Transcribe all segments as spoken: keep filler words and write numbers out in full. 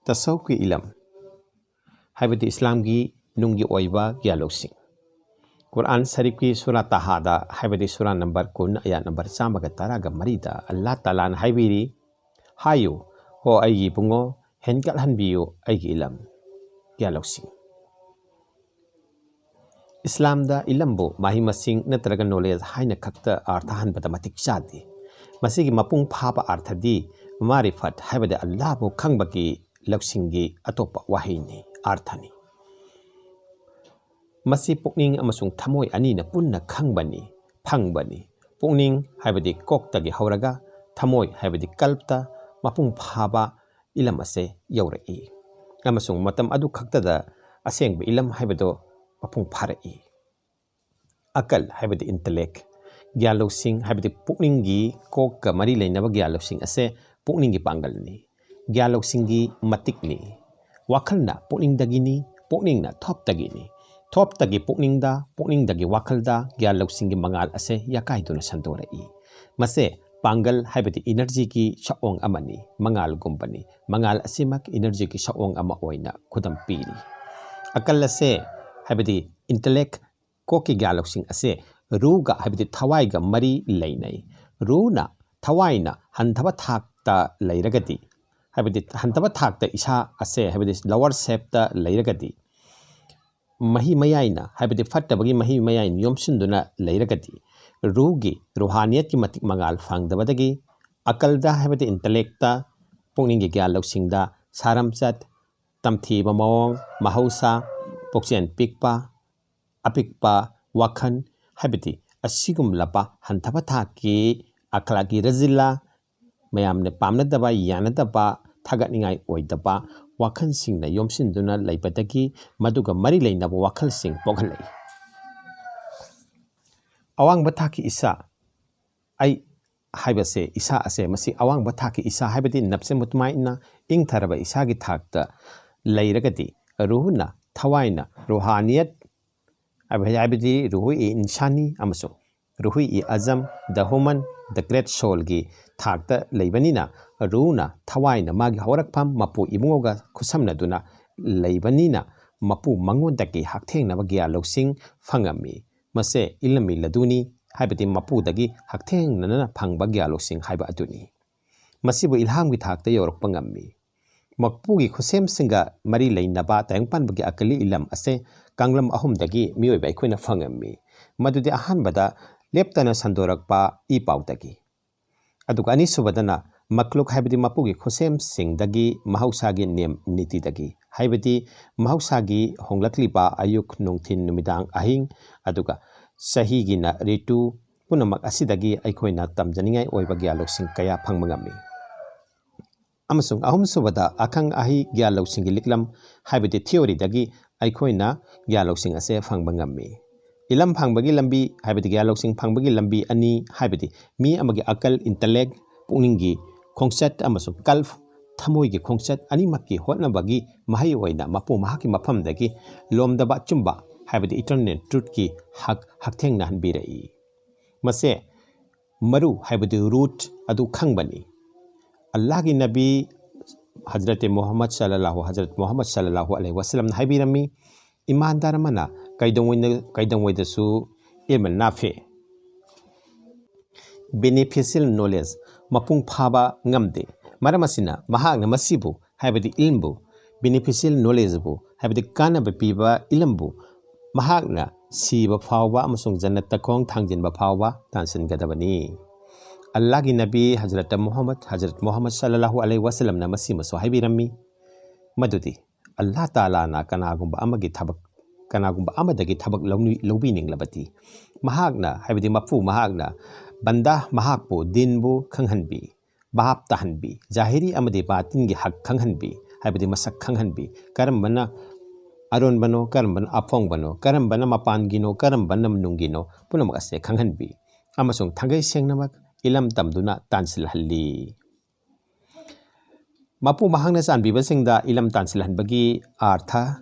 ꯇꯁꯧꯀꯤ ꯏꯂꯝ, ꯍꯥꯏꯕꯗꯤ ꯏꯁꯂꯥꯝꯒꯤ ꯅꯨꯡꯒꯤ ꯑꯣꯏꯕ ꯒ꯭ꯌꯥꯟ ꯂꯧꯁꯤꯡ꯫ ꯀꯨꯔꯥꯟ ꯁꯔꯤꯐꯀꯤ ꯁꯨꯔꯥ ꯇꯍꯥꯗ, ꯍꯥꯏꯕꯗꯤ ꯁꯨꯔꯥ ꯅꯝꯕꯔ ꯀꯨꯟ, ꯑꯌꯥꯠ ꯅꯝꯕꯔ ꯆꯥꯝꯃꯒ ꯇꯔꯥꯒ ꯃꯔꯤꯗ ꯑꯜꯂꯥꯍ ꯇꯥꯂꯥꯅ ꯍꯥꯏꯕꯤꯔꯤ, "ꯍꯥꯏꯌꯨ, ꯍꯣ ꯑꯩꯒꯤ ꯏꯕꯨꯡꯉꯣ, ꯍꯦꯟꯒꯠꯍꯟꯕꯤꯌꯨ ꯑꯩꯒꯤ ꯏꯂꯝ ꯒ꯭ꯌꯥꯟ ꯂꯧꯁꯤꯡ"꯫ ꯏꯁꯂꯥꯝꯗ ꯏꯂꯝꯕꯨ ꯃꯍꯩ ꯃꯁꯤꯡ ꯅꯠꯇ꯭ꯔꯒ ꯅꯣꯂꯦꯖ ꯍꯥꯏꯅ ꯈꯛꯇ ꯑꯥꯔꯊ ꯍꯟꯕꯗ ꯃꯇꯤꯛ ꯆꯥꯗꯦ꯫ ꯃꯁꯤꯒꯤ ꯃꯄꯨꯡ ꯐꯥꯕ ꯑꯥꯔꯊꯗꯤ ꯃꯥꯔꯤꯐꯠ, ꯍꯥꯏꯕꯗꯤ ꯑꯜꯂꯥꯍꯕꯨ ꯈꯪꯕꯒꯤ ꯂꯧꯁꯤꯡꯒꯤ ꯑꯇꯣꯞꯄ ꯋꯥꯍꯩꯅꯤ, ꯑꯥꯔꯊꯅꯤ꯫ ꯃꯁꯤ ꯄꯨꯛꯅꯤꯡ ꯑꯃꯁꯨꯡ ꯊꯃꯣꯏ ꯑꯅꯤꯅ ꯄꯨꯟꯅ ꯈꯪꯕꯅꯤ, ꯐꯪꯕꯅꯤ꯫ ꯄꯨꯛꯅꯤꯡ ꯍꯥꯏꯕꯗꯤ ꯀꯣꯛꯇꯒꯤ ꯍꯧꯔꯒ ꯊꯃꯣꯏ ꯍꯥꯏꯕꯗꯤ ꯀꯜꯞꯇ ꯃꯄꯨꯡ ꯐꯥꯕ ꯏꯂꯝ ꯑꯁꯦ ꯌꯧꯔꯛꯏ꯫ ꯑꯃꯁꯨꯡ ꯃꯇꯝ ꯑꯗꯨ ꯈꯛꯇꯗ ꯑꯁꯦꯡꯕ ꯏꯂꯝ ꯍꯥꯏꯕꯗꯨ ꯃꯄꯨꯡ ꯐꯥꯔꯛꯏ꯫ ꯑꯀꯜ ꯍꯥꯏꯕꯗꯤ ꯏꯟꯇꯂꯦꯛ, ꯒ꯭ꯌꯥꯟ ꯂꯧꯁꯤꯡ ꯍꯥꯏꯕꯗꯤ ꯄꯨꯛꯅꯤꯡꯒꯤ ꯀꯣꯛꯀ ꯃꯔꯤ ꯂꯩꯅꯕ ꯒ꯭ꯌꯥꯟ ꯂꯧꯁꯤꯡ ꯑꯁꯦ ꯄꯨꯛꯅꯤꯡꯒꯤ ꯄꯥꯡꯒꯜꯅꯤ, ꯒ꯭ꯌꯥꯟ ꯂꯧꯁꯤꯡꯒꯤ ꯃꯇꯤꯛꯅꯤ꯫ ꯋꯥꯈꯜꯅ ꯄꯨꯛꯅꯤꯡꯗꯒꯤꯅꯤ, ꯄꯨꯛꯅꯤꯡꯅ ꯊꯣꯞꯇꯒꯤꯅꯤ, ꯊꯣꯞꯇꯒꯤ ꯄꯨꯛꯅꯤꯡꯗ, ꯄꯨꯛꯅꯤꯡꯗꯒꯤ ꯋꯥꯈꯜꯗ ꯒ꯭ꯌꯥꯟ ꯂꯧꯁꯤꯡꯒꯤ ꯃꯉꯥꯜ ꯑꯁꯦ ꯌꯥꯀꯥꯏꯗꯨꯅ ꯁꯟꯗꯣꯔꯛꯏ꯫ ꯃꯁꯦ ꯄꯥꯡꯒꯜ ꯍꯥꯏꯕꯗꯤ ꯏꯅꯔꯖꯤꯒꯤ ꯁꯛꯑꯣꯡ ꯑꯃꯅꯤ, ꯃꯉꯥꯜꯒꯨꯝꯕꯅꯤ꯫ ꯃꯉꯥꯜ ꯑꯁꯤꯃꯛ ꯏꯅꯔꯖꯤꯒꯤ ꯁꯛꯑꯣꯡ ꯑꯃ ꯑꯣꯏꯅ ꯈꯨꯗꯝ ꯄꯤꯔꯤ꯫ ꯑꯀꯜ ꯑꯁꯦ, ꯍꯥꯏꯕꯗꯤ ꯏꯟꯇꯂꯦꯛ, ꯀꯣꯛꯀꯤ ꯒ꯭ꯌꯥꯟ ꯂꯧꯁꯤꯡ ꯑꯁꯦ ꯔꯨꯒ, ꯍꯥꯏꯕꯗꯤ ꯊꯋꯥꯏꯒ ꯃꯔꯤ ꯂꯩꯅꯩ꯫ ꯔꯨꯅ, ꯊꯋꯥꯏꯅ ꯍꯟꯊꯕ ꯊꯥꯛꯇ ꯂꯩꯔꯒꯗꯤ, ꯍꯥꯏꯕꯗꯤ ꯍꯟꯊꯕ ꯊꯥꯛꯇ ꯏꯁꯥ ꯑꯁꯦ, ꯍꯥꯏꯕꯗꯤ ꯂꯋꯔ ꯁꯦꯞꯇ ꯂꯩꯔꯒꯗꯤ, ꯃꯍꯤ ꯃꯌꯥꯏꯅ, ꯍꯥꯏꯕꯗꯤ ꯐꯠꯇꯕꯒꯤ ꯃꯍꯤ ꯃꯌꯥꯏꯅ ꯌꯣꯝꯁꯤꯟꯗꯨꯅ ꯂꯩꯔꯒꯗꯤ, ꯔꯨꯒꯤ, ꯔꯨꯍꯥꯅꯤꯌꯠꯀꯤ ꯃꯇꯤꯛ ꯃꯉꯥꯜ ꯐꯪꯗꯕꯗꯒꯤ, ꯑꯀꯜꯗ, ꯍꯥꯏꯕꯗꯤ ꯏꯟꯇꯂꯦꯛꯇ, ꯄꯨꯛꯅꯤꯡꯒꯤ ꯒ꯭ꯌꯥꯟ ꯂꯧꯁꯤꯡꯗ, ꯁꯥꯔꯝꯆꯠ, ꯇꯝꯊꯤꯕ ꯃꯑꯣꯡ, ꯃꯍꯧꯁꯥ, ꯄꯨꯛꯆꯦꯜ ꯄꯤꯛꯄ, ꯑꯄꯤꯛꯄ ꯋꯥꯈꯜ, ꯍꯥꯏꯕꯗꯤ ꯑꯁꯤꯒꯨꯝꯂꯕ ꯍꯟꯊꯕ ꯊꯥꯛꯀꯤ ꯑꯈ꯭ꯂꯥꯛꯀꯤ ꯔꯖꯤꯜꯂꯥ, ꯃꯌꯥꯝꯅ ꯄꯥꯝꯅꯗꯕ, ꯌꯥꯅꯗꯕ, ꯊꯥꯒꯠꯅꯤꯡꯉꯥꯏ ꯑꯣꯏꯗꯕ ꯋꯥꯈꯜꯁꯤꯡꯅ ꯌꯣꯝꯁꯤꯟꯗꯨꯅ ꯂꯩꯕꯗꯒꯤ ꯃꯗꯨꯒ ꯃꯔꯤ ꯂꯩꯅꯕ ꯋꯥꯈꯜꯁꯤꯡ ꯄꯣꯛꯍꯜꯂꯛꯏ꯫ ꯑꯋꯥꯡꯕ ꯊꯥꯛꯀꯤ ꯏꯁꯥ, ꯑꯩ ꯍꯥꯏꯕꯁꯦ, ꯏꯁꯥ ꯑꯁꯦ, ꯃꯁꯤ ꯑꯋꯥꯡꯕ ꯊꯥꯛꯀꯤ ꯏꯁꯥ ꯍꯥꯏꯕꯗꯤ ꯅꯞꯁꯦ ꯃꯨꯠꯃꯥꯏꯟꯅ, ꯏꯪꯊꯔꯕ ꯏꯁꯥꯒꯤ ꯊꯥꯛꯇ ꯂꯩꯔꯒꯗꯤ, ꯔꯨꯍꯅ, ꯊꯋꯥꯏꯅ, ꯔꯨꯍꯥꯅꯤꯌꯠ, ꯍꯥꯏꯕꯗꯤ ꯔꯨꯍ ꯏ ꯏꯟꯁꯥꯅꯤ ꯑꯃꯁꯨꯡ ꯔꯨꯍꯤ ꯏ ꯑꯖꯝ, ꯗ ꯍꯨꯃꯟ, ꯗ ꯒ꯭ꯔꯦꯠ ꯁꯣꯜꯒꯤ ꯊꯥꯛꯇ ꯂꯩꯕꯅꯤꯅ, ꯔꯨꯍꯅ ꯊꯋꯥꯏꯅ ꯃꯥꯒꯤ ꯍꯧꯔꯛꯐꯝ ꯃꯄꯨ ꯏꯕꯨꯡꯉꯣꯒ ꯈꯨꯠꯁꯝꯅꯗꯨꯅ ꯂꯩꯕꯅꯤꯅ, ꯃꯄꯨ ꯃꯉꯣꯟꯗꯒꯤ ꯍꯛꯊꯦꯡꯅꯕ ꯒ꯭ꯌꯥꯟ ꯂꯧꯁꯤꯡ ꯐꯪꯉꯝꯃꯤ꯫ ꯃꯁꯦ ꯏꯜꯂꯝꯃꯤ ꯂꯗꯨꯅꯤ, ꯍꯥꯏꯕꯗꯤ ꯃꯄꯨꯗꯒꯤ ꯍꯛꯊꯦꯡꯅꯅ ꯐꯪꯕ ꯒ꯭ꯌꯥꯟ ꯂꯧꯁꯤꯡ ꯍꯥꯏꯕ ꯑꯗꯨꯅꯤ꯫ ꯃꯁꯤꯕꯨ ꯏꯜꯍꯥꯝꯒꯤ ꯊꯥꯛꯇ ꯌꯧꯔꯛꯄ ꯉꯝꯃꯤ꯫ ꯃꯄꯨꯒꯤ ꯈꯨꯠꯁꯦꯝꯁꯤꯡꯒ ꯃꯔꯤ ꯂꯩꯅꯕ ꯇꯥꯏꯕꯪꯄꯥꯟꯕꯒꯤ ꯑꯀꯂꯤ ꯏꯂꯝ ꯑꯁꯦ ꯀꯥꯡꯂꯝ ꯑꯍꯨꯝꯗꯒꯤ ꯃꯤꯑꯣꯏꯕ ꯑꯩꯈꯣꯏꯅ ꯐꯪꯉꯝꯃꯤ꯫ ꯃꯗꯨꯗꯤ ꯑꯍꯥꯟꯕꯗ ꯂꯦꯞꯇꯅ ꯁꯟꯗꯣꯔꯛꯄ ꯏ ꯄꯥꯎꯗꯒꯤ, ꯑꯗꯨꯒ ꯑꯅꯤꯁꯨꯕꯗꯅ ꯃꯈ꯭ꯂꯨꯛ ꯍꯥꯏꯕꯗꯤ ꯃꯄꯨꯒꯤ ꯈꯨꯠꯁꯦꯝꯁꯤꯡꯗꯒꯤ ꯃꯍꯧꯁꯥꯒꯤ ꯅꯤꯌꯝ ꯅꯤꯇꯤꯗꯒꯤ, ꯍꯥꯏꯕꯗꯤ ꯃꯍꯧꯁꯥꯒꯤ ꯍꯣꯡꯂꯛꯂꯤꯕ ꯑꯌꯨꯛ, ꯅꯨꯡꯊꯤꯟ, ꯅꯨꯃꯤꯗꯥꯡ, ꯑꯍꯤꯡ, ꯑꯗꯨꯒ ꯆꯍꯤꯒꯤꯅ ꯔꯤꯇꯨ, ꯄꯨꯝꯅꯃꯛ ꯑꯁꯤꯗꯒꯤ ꯑꯩꯈꯣꯏꯅ ꯇꯝꯖꯅꯤꯡꯉꯥꯏ ꯑꯣꯏꯕ ꯒ꯭ꯌꯥꯟ ꯂꯧꯁꯤꯡ ꯀꯌꯥ ꯐꯪꯕ ꯉꯝꯃꯤ꯫ ꯑꯃꯁꯨꯡ ꯑꯍꯨꯝꯁꯨꯕꯗ ꯑꯈꯪ ꯑꯍꯩ ꯒ꯭ꯌꯥꯟ ꯂꯧꯁꯤꯡꯒꯤ ꯂꯤꯛꯂꯝ ꯍꯥꯏꯕꯗꯤ ꯊꯤꯑꯣꯔꯤꯗꯒꯤ ꯑꯩꯈꯣꯏꯅ ꯒ꯭ꯌꯥꯟ ꯂꯧꯁꯤꯡ ꯑꯁꯦ ꯐꯪꯕ ꯉꯝꯃꯤ꯫ ꯏꯂꯝ ꯐꯪꯕꯒꯤ ꯂꯝꯕꯤ ꯍꯥꯏꯕꯗꯤ ꯒ꯭ꯌꯥꯟ ꯂꯧꯁꯤꯡ ꯐꯪꯕꯒꯤ ꯂꯝꯕꯤ ꯑꯅꯤ ꯍꯥꯏꯕꯗꯤ ꯃꯤ ꯑꯃꯒꯤ ꯑꯀꯜ, ꯏꯟꯇꯂꯦꯛ, ꯄꯨꯛꯅꯤꯡꯒꯤ ꯈꯣꯡꯆꯠ, ꯑꯃꯁꯨꯡ ꯀꯜꯐ, ꯊꯃꯣꯏꯒꯤ ꯈꯣꯡꯆꯠ ꯑꯅꯤꯃꯛꯀꯤ ꯍꯣꯠꯅꯕꯒꯤ ꯃꯍꯩ ꯑꯣꯏꯅ ꯃꯄꯨ ꯃꯍꯥꯛꯀꯤ ꯃꯐꯝꯗꯒꯤ ꯂꯣꯝꯗꯕ ꯑꯆꯨꯝꯕ ꯍꯥꯏꯕꯗꯤ ꯏꯇꯔꯅꯦꯜ ꯇ꯭ꯔꯨꯠꯀꯤ ꯍꯛ ꯍꯛꯊꯦꯡꯅꯍꯟꯕꯤꯔꯛꯏ꯫ ꯃꯁꯦ ꯃꯔꯨ ꯍꯥꯏꯕꯗꯤ ꯔꯨꯠ ꯑꯗꯨ ꯈꯪꯕꯅꯤ꯫ ꯑꯜꯂꯥꯍꯒꯤ ꯅꯕꯤ ꯍꯖꯔꯠ ꯃꯨꯍꯝꯃꯗ ꯁꯜꯂꯜꯂꯥꯍꯨ ꯍꯖꯔꯠ ꯃꯨꯍꯝꯃꯗ ꯁꯜꯂꯜꯂꯥꯍꯨ ꯑꯂꯩꯍꯤ ꯋꯁꯜꯂꯝꯅ ꯍꯥꯏꯕꯤꯔꯝꯃꯤ, ꯏꯃꯥꯟꯗꯥꯔ ꯑꯃꯅ ꯀꯩꯗꯧꯉꯩꯗ ꯀꯩꯗꯧꯉꯩꯗꯁꯨ ꯏꯜꯃ ꯅꯥꯐꯦ, ꯕꯦꯅꯤꯐꯤꯁꯤꯌꯦꯜ ꯅꯣꯂꯦꯖ, ꯃꯄꯨꯡ ꯐꯥꯕ ꯉꯝꯗꯦ꯫ ꯃꯔꯝ ꯑꯁꯤꯅ ꯃꯍꯥꯛꯅ ꯃꯁꯤꯕꯨ ꯍꯥꯏꯕꯗꯤ ꯏꯜꯝꯕꯨ, ꯕꯦꯅꯤꯐꯤꯁꯤꯌꯦꯜ ꯅꯣꯂꯦꯖꯕꯨ ꯍꯥꯏꯕꯗꯤ ꯀꯥꯟꯅꯕ ꯄꯤꯕ ꯏꯂꯝꯕꯨ ꯃꯍꯥꯛꯅ ꯁꯤꯕ ꯐꯥꯎꯕ ꯑꯃꯁꯨꯡ ꯖꯟꯅꯠꯇ ꯈꯣꯡ ꯊꯥꯡꯖꯤꯟꯕ ꯐꯥꯎꯕ ꯇꯥꯟꯁꯤꯟꯒꯗꯕꯅꯤ꯫ ꯑꯜꯂꯥꯍꯒꯤ ꯅꯕꯤ ꯍꯖꯔꯠ ꯃꯨꯍꯝꯃꯗ ꯍꯖꯔꯠ ꯃꯨꯍꯝꯃꯗ ꯁꯜꯂꯜꯂꯥꯍꯨ ꯑꯂꯩꯍꯤ ꯋꯁꯜꯂꯝꯅ ꯃꯁꯤꯃꯁꯨ ꯍꯥꯏꯕꯤꯔꯝꯃꯤ, ꯃꯗꯨꯗꯤ ꯑꯜꯂꯥꯍ ꯇꯥꯂꯥꯅ ꯀꯅꯥꯒꯨꯝꯕ ꯑꯃꯒꯤ ꯊꯕꯛ ꯀꯅꯥꯒꯨꯝꯕ ꯑꯃꯗꯒꯤ ꯊꯕꯛ ꯂꯧꯅꯤ- ꯂꯧꯕꯤꯅꯤꯡꯂꯕꯗꯤ ꯃꯍꯥꯛꯅ ꯍꯥꯏꯕꯗꯤ ꯃꯄꯨ ꯃꯍꯥꯛꯅ ꯕꯟꯗꯥ ꯃꯍꯥꯛꯄꯨ ꯗꯤꯟꯕꯨ ꯈꯪꯍꯟꯕꯤ, ꯚꯥꯞ ꯇꯥꯍꯟꯕꯤ, ꯖꯥꯍꯤꯔꯤ ꯑꯃꯗꯤ ꯕꯥꯇꯤꯟꯒꯤ ꯍꯛ ꯈꯪꯍꯟꯕꯤ ꯍꯥꯏꯕꯗꯤ ꯃꯁꯛ ꯈꯪꯍꯟꯕꯤ, ꯀꯔꯝꯕꯅ ꯑꯔꯣꯟꯕꯅꯣ, ꯀꯔꯝꯕꯅ ꯑꯐꯣꯡꯕꯅꯣ, ꯀꯔꯝꯕꯅ ꯃꯄꯥꯟꯒꯤꯅꯣ, ꯀꯔꯝꯕꯅ ꯃꯅꯨꯡꯒꯤꯅꯣ, ꯄꯨꯝꯅꯃꯛ ꯑꯁꯦ ꯈꯪꯍꯟꯕꯤ ꯑꯃꯁꯨꯡ ꯊꯥꯡꯒꯩ ꯁꯦꯡꯅꯃꯛ ꯏꯂꯝ ꯇꯝꯗꯨꯅ ꯇꯥꯟꯁꯤꯜꯍꯜꯂꯤ꯫ ꯃꯄꯨ ꯃꯍꯥꯛꯅ ꯆꯥꯟꯕꯤꯕꯁꯤꯡꯗ ꯏꯂꯝ ꯇꯥꯟꯁꯤꯜꯍꯟꯕꯒꯤ ꯑꯥꯔꯊ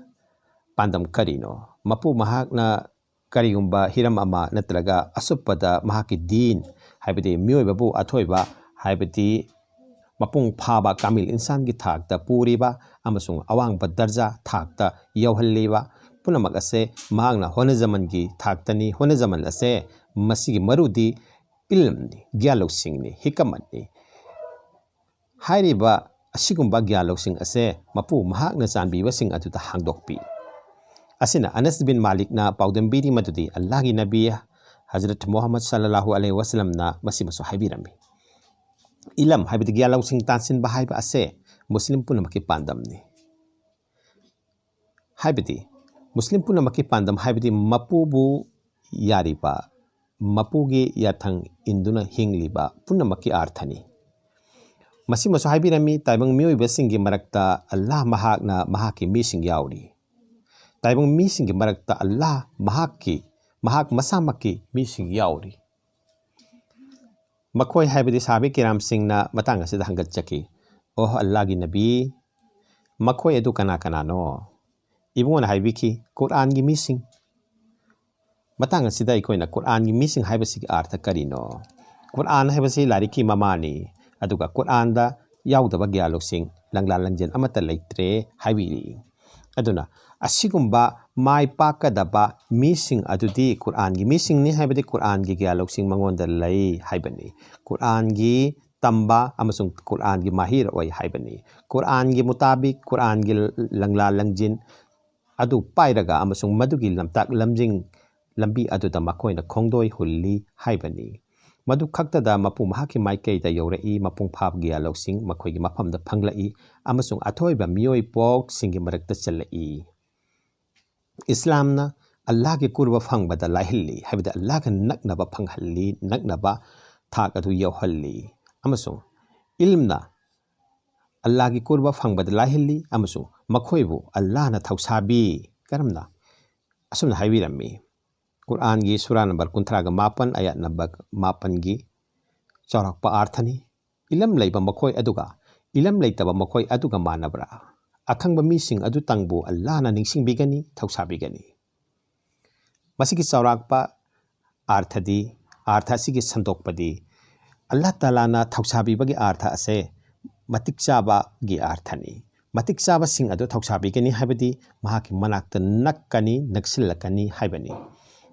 ꯄꯥꯟꯗꯝ ꯀꯔꯤꯅꯣ? ꯃꯄꯨ ꯃꯍꯥꯛꯅ ꯀꯔꯤꯒꯨꯝꯕ ꯍꯤꯔꯝ ꯑꯃ ꯅꯠꯇ꯭ꯔꯒ ꯑꯁꯨꯞꯄꯗ ꯃꯍꯥꯛꯀꯤ ꯗꯤꯟ, ꯍꯥꯏꯕꯗꯤ ꯃꯤꯑꯣꯏꯕꯕꯨ ꯑꯊꯣꯏꯕ, ꯍꯥꯏꯕꯗꯤ ꯃꯄꯨꯡ ꯐꯥꯕ ꯀꯥꯃꯤꯜ ꯏꯟꯁꯥꯟꯒꯤ ꯊꯥꯛꯇ ꯄꯨꯔꯤꯕ ꯑꯃꯁꯨꯡ ꯑꯋꯥꯡꯕ ꯗꯔꯖꯥ ꯊꯥꯛꯇ ꯌꯧꯍꯜꯂꯤꯕ ꯄꯨꯝꯅꯃꯛ ꯑꯁꯦ ꯃꯍꯥꯛꯅ ꯍꯣꯠꯅꯖꯃꯟꯒꯤ ꯊꯥꯛꯇꯅꯤ꯫ ꯍꯣꯠꯅꯖꯃꯟ ꯑꯁꯦ ꯃꯁꯤꯒꯤ ꯃꯔꯨꯗꯤ ꯏꯜꯝꯅꯤ, ꯒ꯭ꯌꯥꯟ ꯂꯧꯁꯤꯡꯅꯤ, ꯍꯤꯀꯃꯠꯅꯤ꯫ ꯍꯥꯏꯔꯤꯕ ꯑꯁꯤꯒꯨꯝꯕ ꯒ꯭ꯌꯥꯟ ꯂꯧꯁꯤꯡ ꯑꯁꯦ ꯃꯄꯨ ꯃꯍꯥꯛꯅ ꯆꯥꯟꯕꯤꯕꯁꯤꯡ ꯑꯗꯨꯗ ꯍꯥꯡꯗꯣꯛꯄꯤ꯫ ꯑꯁꯤꯅ ꯑꯅꯁ ꯕꯤꯟ ꯃꯥꯂꯤꯛꯅ ꯄꯥꯎꯗꯝꯕꯤꯔꯤ ꯃꯗꯨꯗꯤ ꯑꯜꯂꯥꯍꯒꯤ ꯅꯕꯤ ꯍꯖꯔꯠ ꯃꯨꯍꯝꯃꯗ ꯁꯜꯂꯜꯂꯥꯍꯨ ꯑꯂꯩꯍꯤ ꯋꯁꯜꯂꯝꯅ ꯃꯁꯤꯃꯁꯨ ꯍꯥꯏꯕꯤꯔꯝꯃꯤ꯫ ꯏꯂꯝ ꯍꯥꯏꯕꯗꯤ ꯒ꯭ꯌꯥꯟ ꯂꯧꯁꯤꯡ ꯇꯥꯟꯁꯤꯟꯕ ꯍꯥꯏꯕ ꯑꯁꯦ ꯃꯨꯁꯂꯤꯝ ꯄꯨꯝꯅꯃꯛꯀꯤ ꯄꯥꯟꯗꯝꯅꯤ꯫ ꯍꯥꯏꯕꯗꯤ ꯃꯨꯁꯂꯤꯝ ꯄꯨꯝꯅꯃꯛꯀꯤ ꯄꯥꯟꯗꯝ ꯍꯥꯏꯕꯗꯤ ꯃꯄꯨꯕꯨ ꯌꯥꯔꯤꯕ, ꯃꯄꯨꯒꯤ ꯌꯥꯊꯪ ꯏꯟꯗꯨꯅ ꯍꯤꯡꯂꯤꯕ ꯄꯨꯝꯅꯃꯛꯀꯤ ꯑꯥꯔꯊꯅꯤ꯫ ꯃꯁꯤꯃꯁꯨ ꯍꯥꯏꯕꯤꯔꯝꯃꯤ, ꯇꯥꯏꯕꯪ ꯃꯤꯑꯣꯏꯕꯁꯤꯡꯒꯤ ꯃꯔꯛꯇ ꯑꯜꯂꯥꯍ ꯃꯍꯥꯛꯅ ꯃꯍꯥꯛꯀꯤ ꯃꯤꯁꯤꯡ ꯌꯥꯎꯔꯤ꯫ ꯇꯥꯏꯕꯪ ꯃꯤꯁꯤꯡꯒꯤ ꯃꯔꯛꯇ ꯑꯜꯂꯥꯍ ꯃꯍꯥꯛꯀꯤ, ꯃꯍꯥꯛ ꯃꯁꯥꯃꯛꯀꯤ ꯃꯤꯁꯤꯡ ꯌꯥꯎꯔꯤ꯫ ꯃꯈꯣꯏ ꯍꯥꯏꯕꯗꯤ ꯁꯍꯥꯕꯤ ꯀꯤꯔꯥꯝꯁꯤꯡꯅ ꯃꯇꯥꯡ ꯑꯁꯤꯗ ꯍꯪꯒꯠꯆꯈꯤ, "ꯑꯣꯍ ꯑꯜꯂꯥꯍꯒꯤ ꯅꯕꯤ, ꯃꯈꯣꯏ ꯑꯗꯨ ꯀꯅꯥ ꯀꯅꯥꯅꯣ?" ꯏꯕꯨꯡꯉꯣꯅ ꯍꯥꯏꯕꯤꯈꯤ, "ꯀꯨꯔꯥꯟꯒꯤ ꯃꯤꯁꯤꯡ꯫" ꯃꯇꯥꯡ ꯑꯁꯤꯗ ꯑꯩꯈꯣꯏꯅ ꯀꯨꯔꯥꯟꯒꯤ ꯃꯤꯁꯤꯡ ꯍꯥꯏꯕꯁꯤꯒꯤ ꯑꯥꯔꯊ ꯀꯔꯤꯅꯣ? ꯀꯨꯔꯥꯟ ꯍꯥꯏꯕꯁꯤ ꯂꯥꯏꯔꯤꯛꯀꯤ ꯃꯃꯥꯅꯤ, ꯑꯗꯨꯒ ꯀꯨꯔꯥꯟꯗ ꯌꯥꯎꯗꯕ ꯒ꯭ꯌꯥꯟ ꯂꯧꯁꯤꯡ, ꯂꯪꯂꯥ ꯂꯪꯖꯦꯜ ꯑꯃꯠꯇ ꯂꯩꯇ꯭ꯔꯦ ꯍꯥꯏꯕꯤꯔꯤ꯫ ꯑꯗꯨꯅ ꯑꯁꯤꯒꯨꯝꯕ ꯃꯥꯏ ꯄꯥꯛꯀꯗꯕ ꯃꯤꯁꯤꯡ ꯑꯗꯨꯗꯤ ꯀꯨꯔꯥꯟꯒꯤ ꯃꯤꯁꯤꯡꯅꯤ, ꯍꯥꯏꯕꯗꯤ ꯀꯨꯔꯥꯟꯒꯤ ꯒ꯭ꯌꯥꯟ ꯂꯧꯁꯤꯡ ꯃꯉꯣꯟꯗ ꯂꯩ ꯍꯥꯏꯕꯅꯤ꯫ ꯀꯨꯔꯥꯟꯒꯤ ꯇꯝꯕ ꯑꯃꯁꯨꯡ ꯀꯨꯔꯥꯟꯒꯤ ꯃꯍꯩꯔꯣꯏ ꯍꯥꯏꯕꯅꯤ꯫ ꯀꯨꯔꯥꯟꯒꯤ ꯃꯨꯇꯥꯕꯤꯛ, ꯀꯨꯔꯥꯟꯒꯤ ꯂꯪꯂꯥ ꯂꯪꯖꯤꯟ ꯑꯗꯨ ꯄꯥꯏꯔꯒ ꯑꯃꯁꯨꯡ ꯃꯗꯨꯒꯤ ꯂꯝꯇꯥꯛ ꯂꯝꯖꯤꯡ ꯂꯝꯕꯤ ꯑꯗꯨꯗ ꯃꯈꯣꯏꯅ ꯈꯣꯡꯗꯣꯏ ꯍꯨꯜꯂꯤ ꯍꯥꯏꯕꯅꯤ꯫ ꯃꯗꯨ ꯈꯛꯇꯗ ꯃꯄꯨ ꯃꯍꯥꯛꯀꯤ ꯃꯥꯏꯀꯩꯗ ꯌꯧꯔꯛꯏ, ꯃꯄꯨꯡ ꯐꯥꯕ ꯒ꯭ꯌꯥꯟ ꯂꯧꯁꯤꯡ ꯃꯈꯣꯏꯒꯤ ꯃꯐꯝꯗ ꯐꯪꯂꯛꯏ ꯑꯃꯁꯨꯡ ꯑꯊꯣꯏꯕ ꯃꯤꯑꯣꯏ ꯄꯣꯛꯁꯤꯡꯒꯤ ꯃꯔꯛꯇ ꯆꯜꯂꯛꯏ꯫ ꯏꯁꯂꯥꯝꯅ ꯑꯜꯂꯥꯍꯒꯤ ꯀꯨꯔꯕ ꯐꯪꯕꯗ ꯂꯥꯏꯍꯜꯂꯤ, ꯍꯥꯏꯕꯗꯤ ꯑꯜꯂꯥꯍꯒ ꯅꯛꯅꯕ ꯐꯪꯍꯜꯂꯤ, ꯅꯛꯅꯕ ꯊꯥꯛ ꯑꯗꯨ ꯌꯧꯍꯜꯂꯤ꯫ ꯑꯃꯁꯨꯡ ꯏꯜꯝꯅ ꯑꯜꯂꯥꯍꯒꯤ ꯀꯨꯔꯕ ꯐꯪꯕꯗ ꯂꯥꯏꯍꯜꯂꯤ ꯑꯃꯁꯨꯡ ꯃꯈꯣꯏꯕꯨ ꯑꯜꯂꯥꯍꯅ ꯊꯧꯁꯥꯕꯤ꯫ ꯀꯔꯝꯅ? ꯑꯁꯨꯝꯅ ꯍꯥꯏꯕꯤꯔꯝꯃꯤ, ꯀꯨꯔꯥꯟꯒꯤ ꯁꯨꯔꯥ ꯅꯝꯕꯔ ꯀꯨꯟꯊ꯭ꯔꯥꯒ ꯃꯥꯄꯟ, ꯑꯌꯥꯠ ꯅꯝꯕꯔ ꯃꯥꯄꯟꯒꯤ ꯆꯥꯎꯔꯥꯛꯄ ꯑꯥꯔꯊꯅꯤ, "ꯏꯂꯝ ꯂꯩꯕ ꯃꯈꯣꯏ ꯑꯗꯨꯒ ꯏꯂꯝ ꯂꯩꯇꯕ ꯃꯈꯣꯏ ꯑꯗꯨꯒ ꯃꯥꯟꯅꯕ꯭ꯔꯥ? ꯑꯈꯪꯕ ꯃꯤꯁꯤꯡ ꯑꯗꯨꯇꯪꯕꯨ ꯑꯜꯂꯥꯍꯅ ꯅꯤꯡꯁꯤꯡꯕꯤꯒꯅꯤ, ꯊꯧꯁꯥꯕꯤꯒꯅꯤ꯫" ꯃꯁꯤꯒꯤ ꯆꯥꯎꯔꯥꯛꯄ ꯑꯥꯔꯊꯗꯤ, ꯑꯥꯔꯊ ꯑꯁꯤꯒꯤ ꯁꯟꯗꯣꯛꯄꯗꯤ, ꯑꯜꯂꯥꯍ ꯇꯥꯂꯥꯅ ꯊꯧꯁꯥꯕꯤꯕꯒꯤ ꯑꯥꯔꯊ ꯑꯁꯦ ꯃꯇꯤꯛ ꯆꯥꯕꯒꯤ ꯑꯥꯔꯊꯅꯤ꯫ ꯃꯇꯤꯛ ꯆꯥꯕꯁꯤꯡ ꯑꯗꯨ ꯊꯧꯁꯥꯕꯤꯒꯅꯤ ꯍꯥꯏꯕꯗꯤ ꯃꯍꯥꯛꯀꯤ ꯃꯅꯥꯛꯇ ꯅꯛꯀꯅꯤ, ꯅꯛꯁꯤꯜꯂꯛꯀꯅꯤ ꯍꯥꯏꯕꯅꯤ꯫